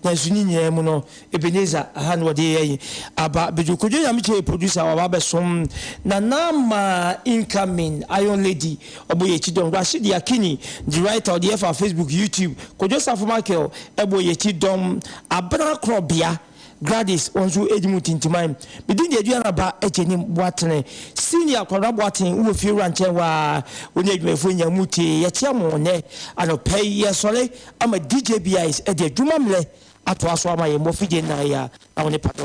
nanso ne nyinaa mu no, Ebenezer, aha na wɔde yɛn aba abɛduru. Kojo Nyamekyɛ yɛ producer, waba abɛsom. Nana Ama incoming, Iron Lady, ɔbɔ yɛn akyi dɔm. Rashid Yakini, the writer, ɔde yɛn fa Facebook, YouTube. Kojo Safo Michael bɔ yɛn akyi dɔm. Abena Korɔbea. Gladys wɔn nso edi mu tintiman. Me din de Aduana Ba Agyenim Boatene. Senior Kwabena Boateng wowɔ fie wura nkyɛn hɔ ara. Wo ne adwumayɛfoɔ nyinaa mu tie. Yɛkyea mo nnɛ anɔpa yi. Yɛresɔre ama DJ BIS de adwuma mmerɛ atoa so ama yɛn. Mmɔ fidie nnan yi a na wo ne pa dɔɔso.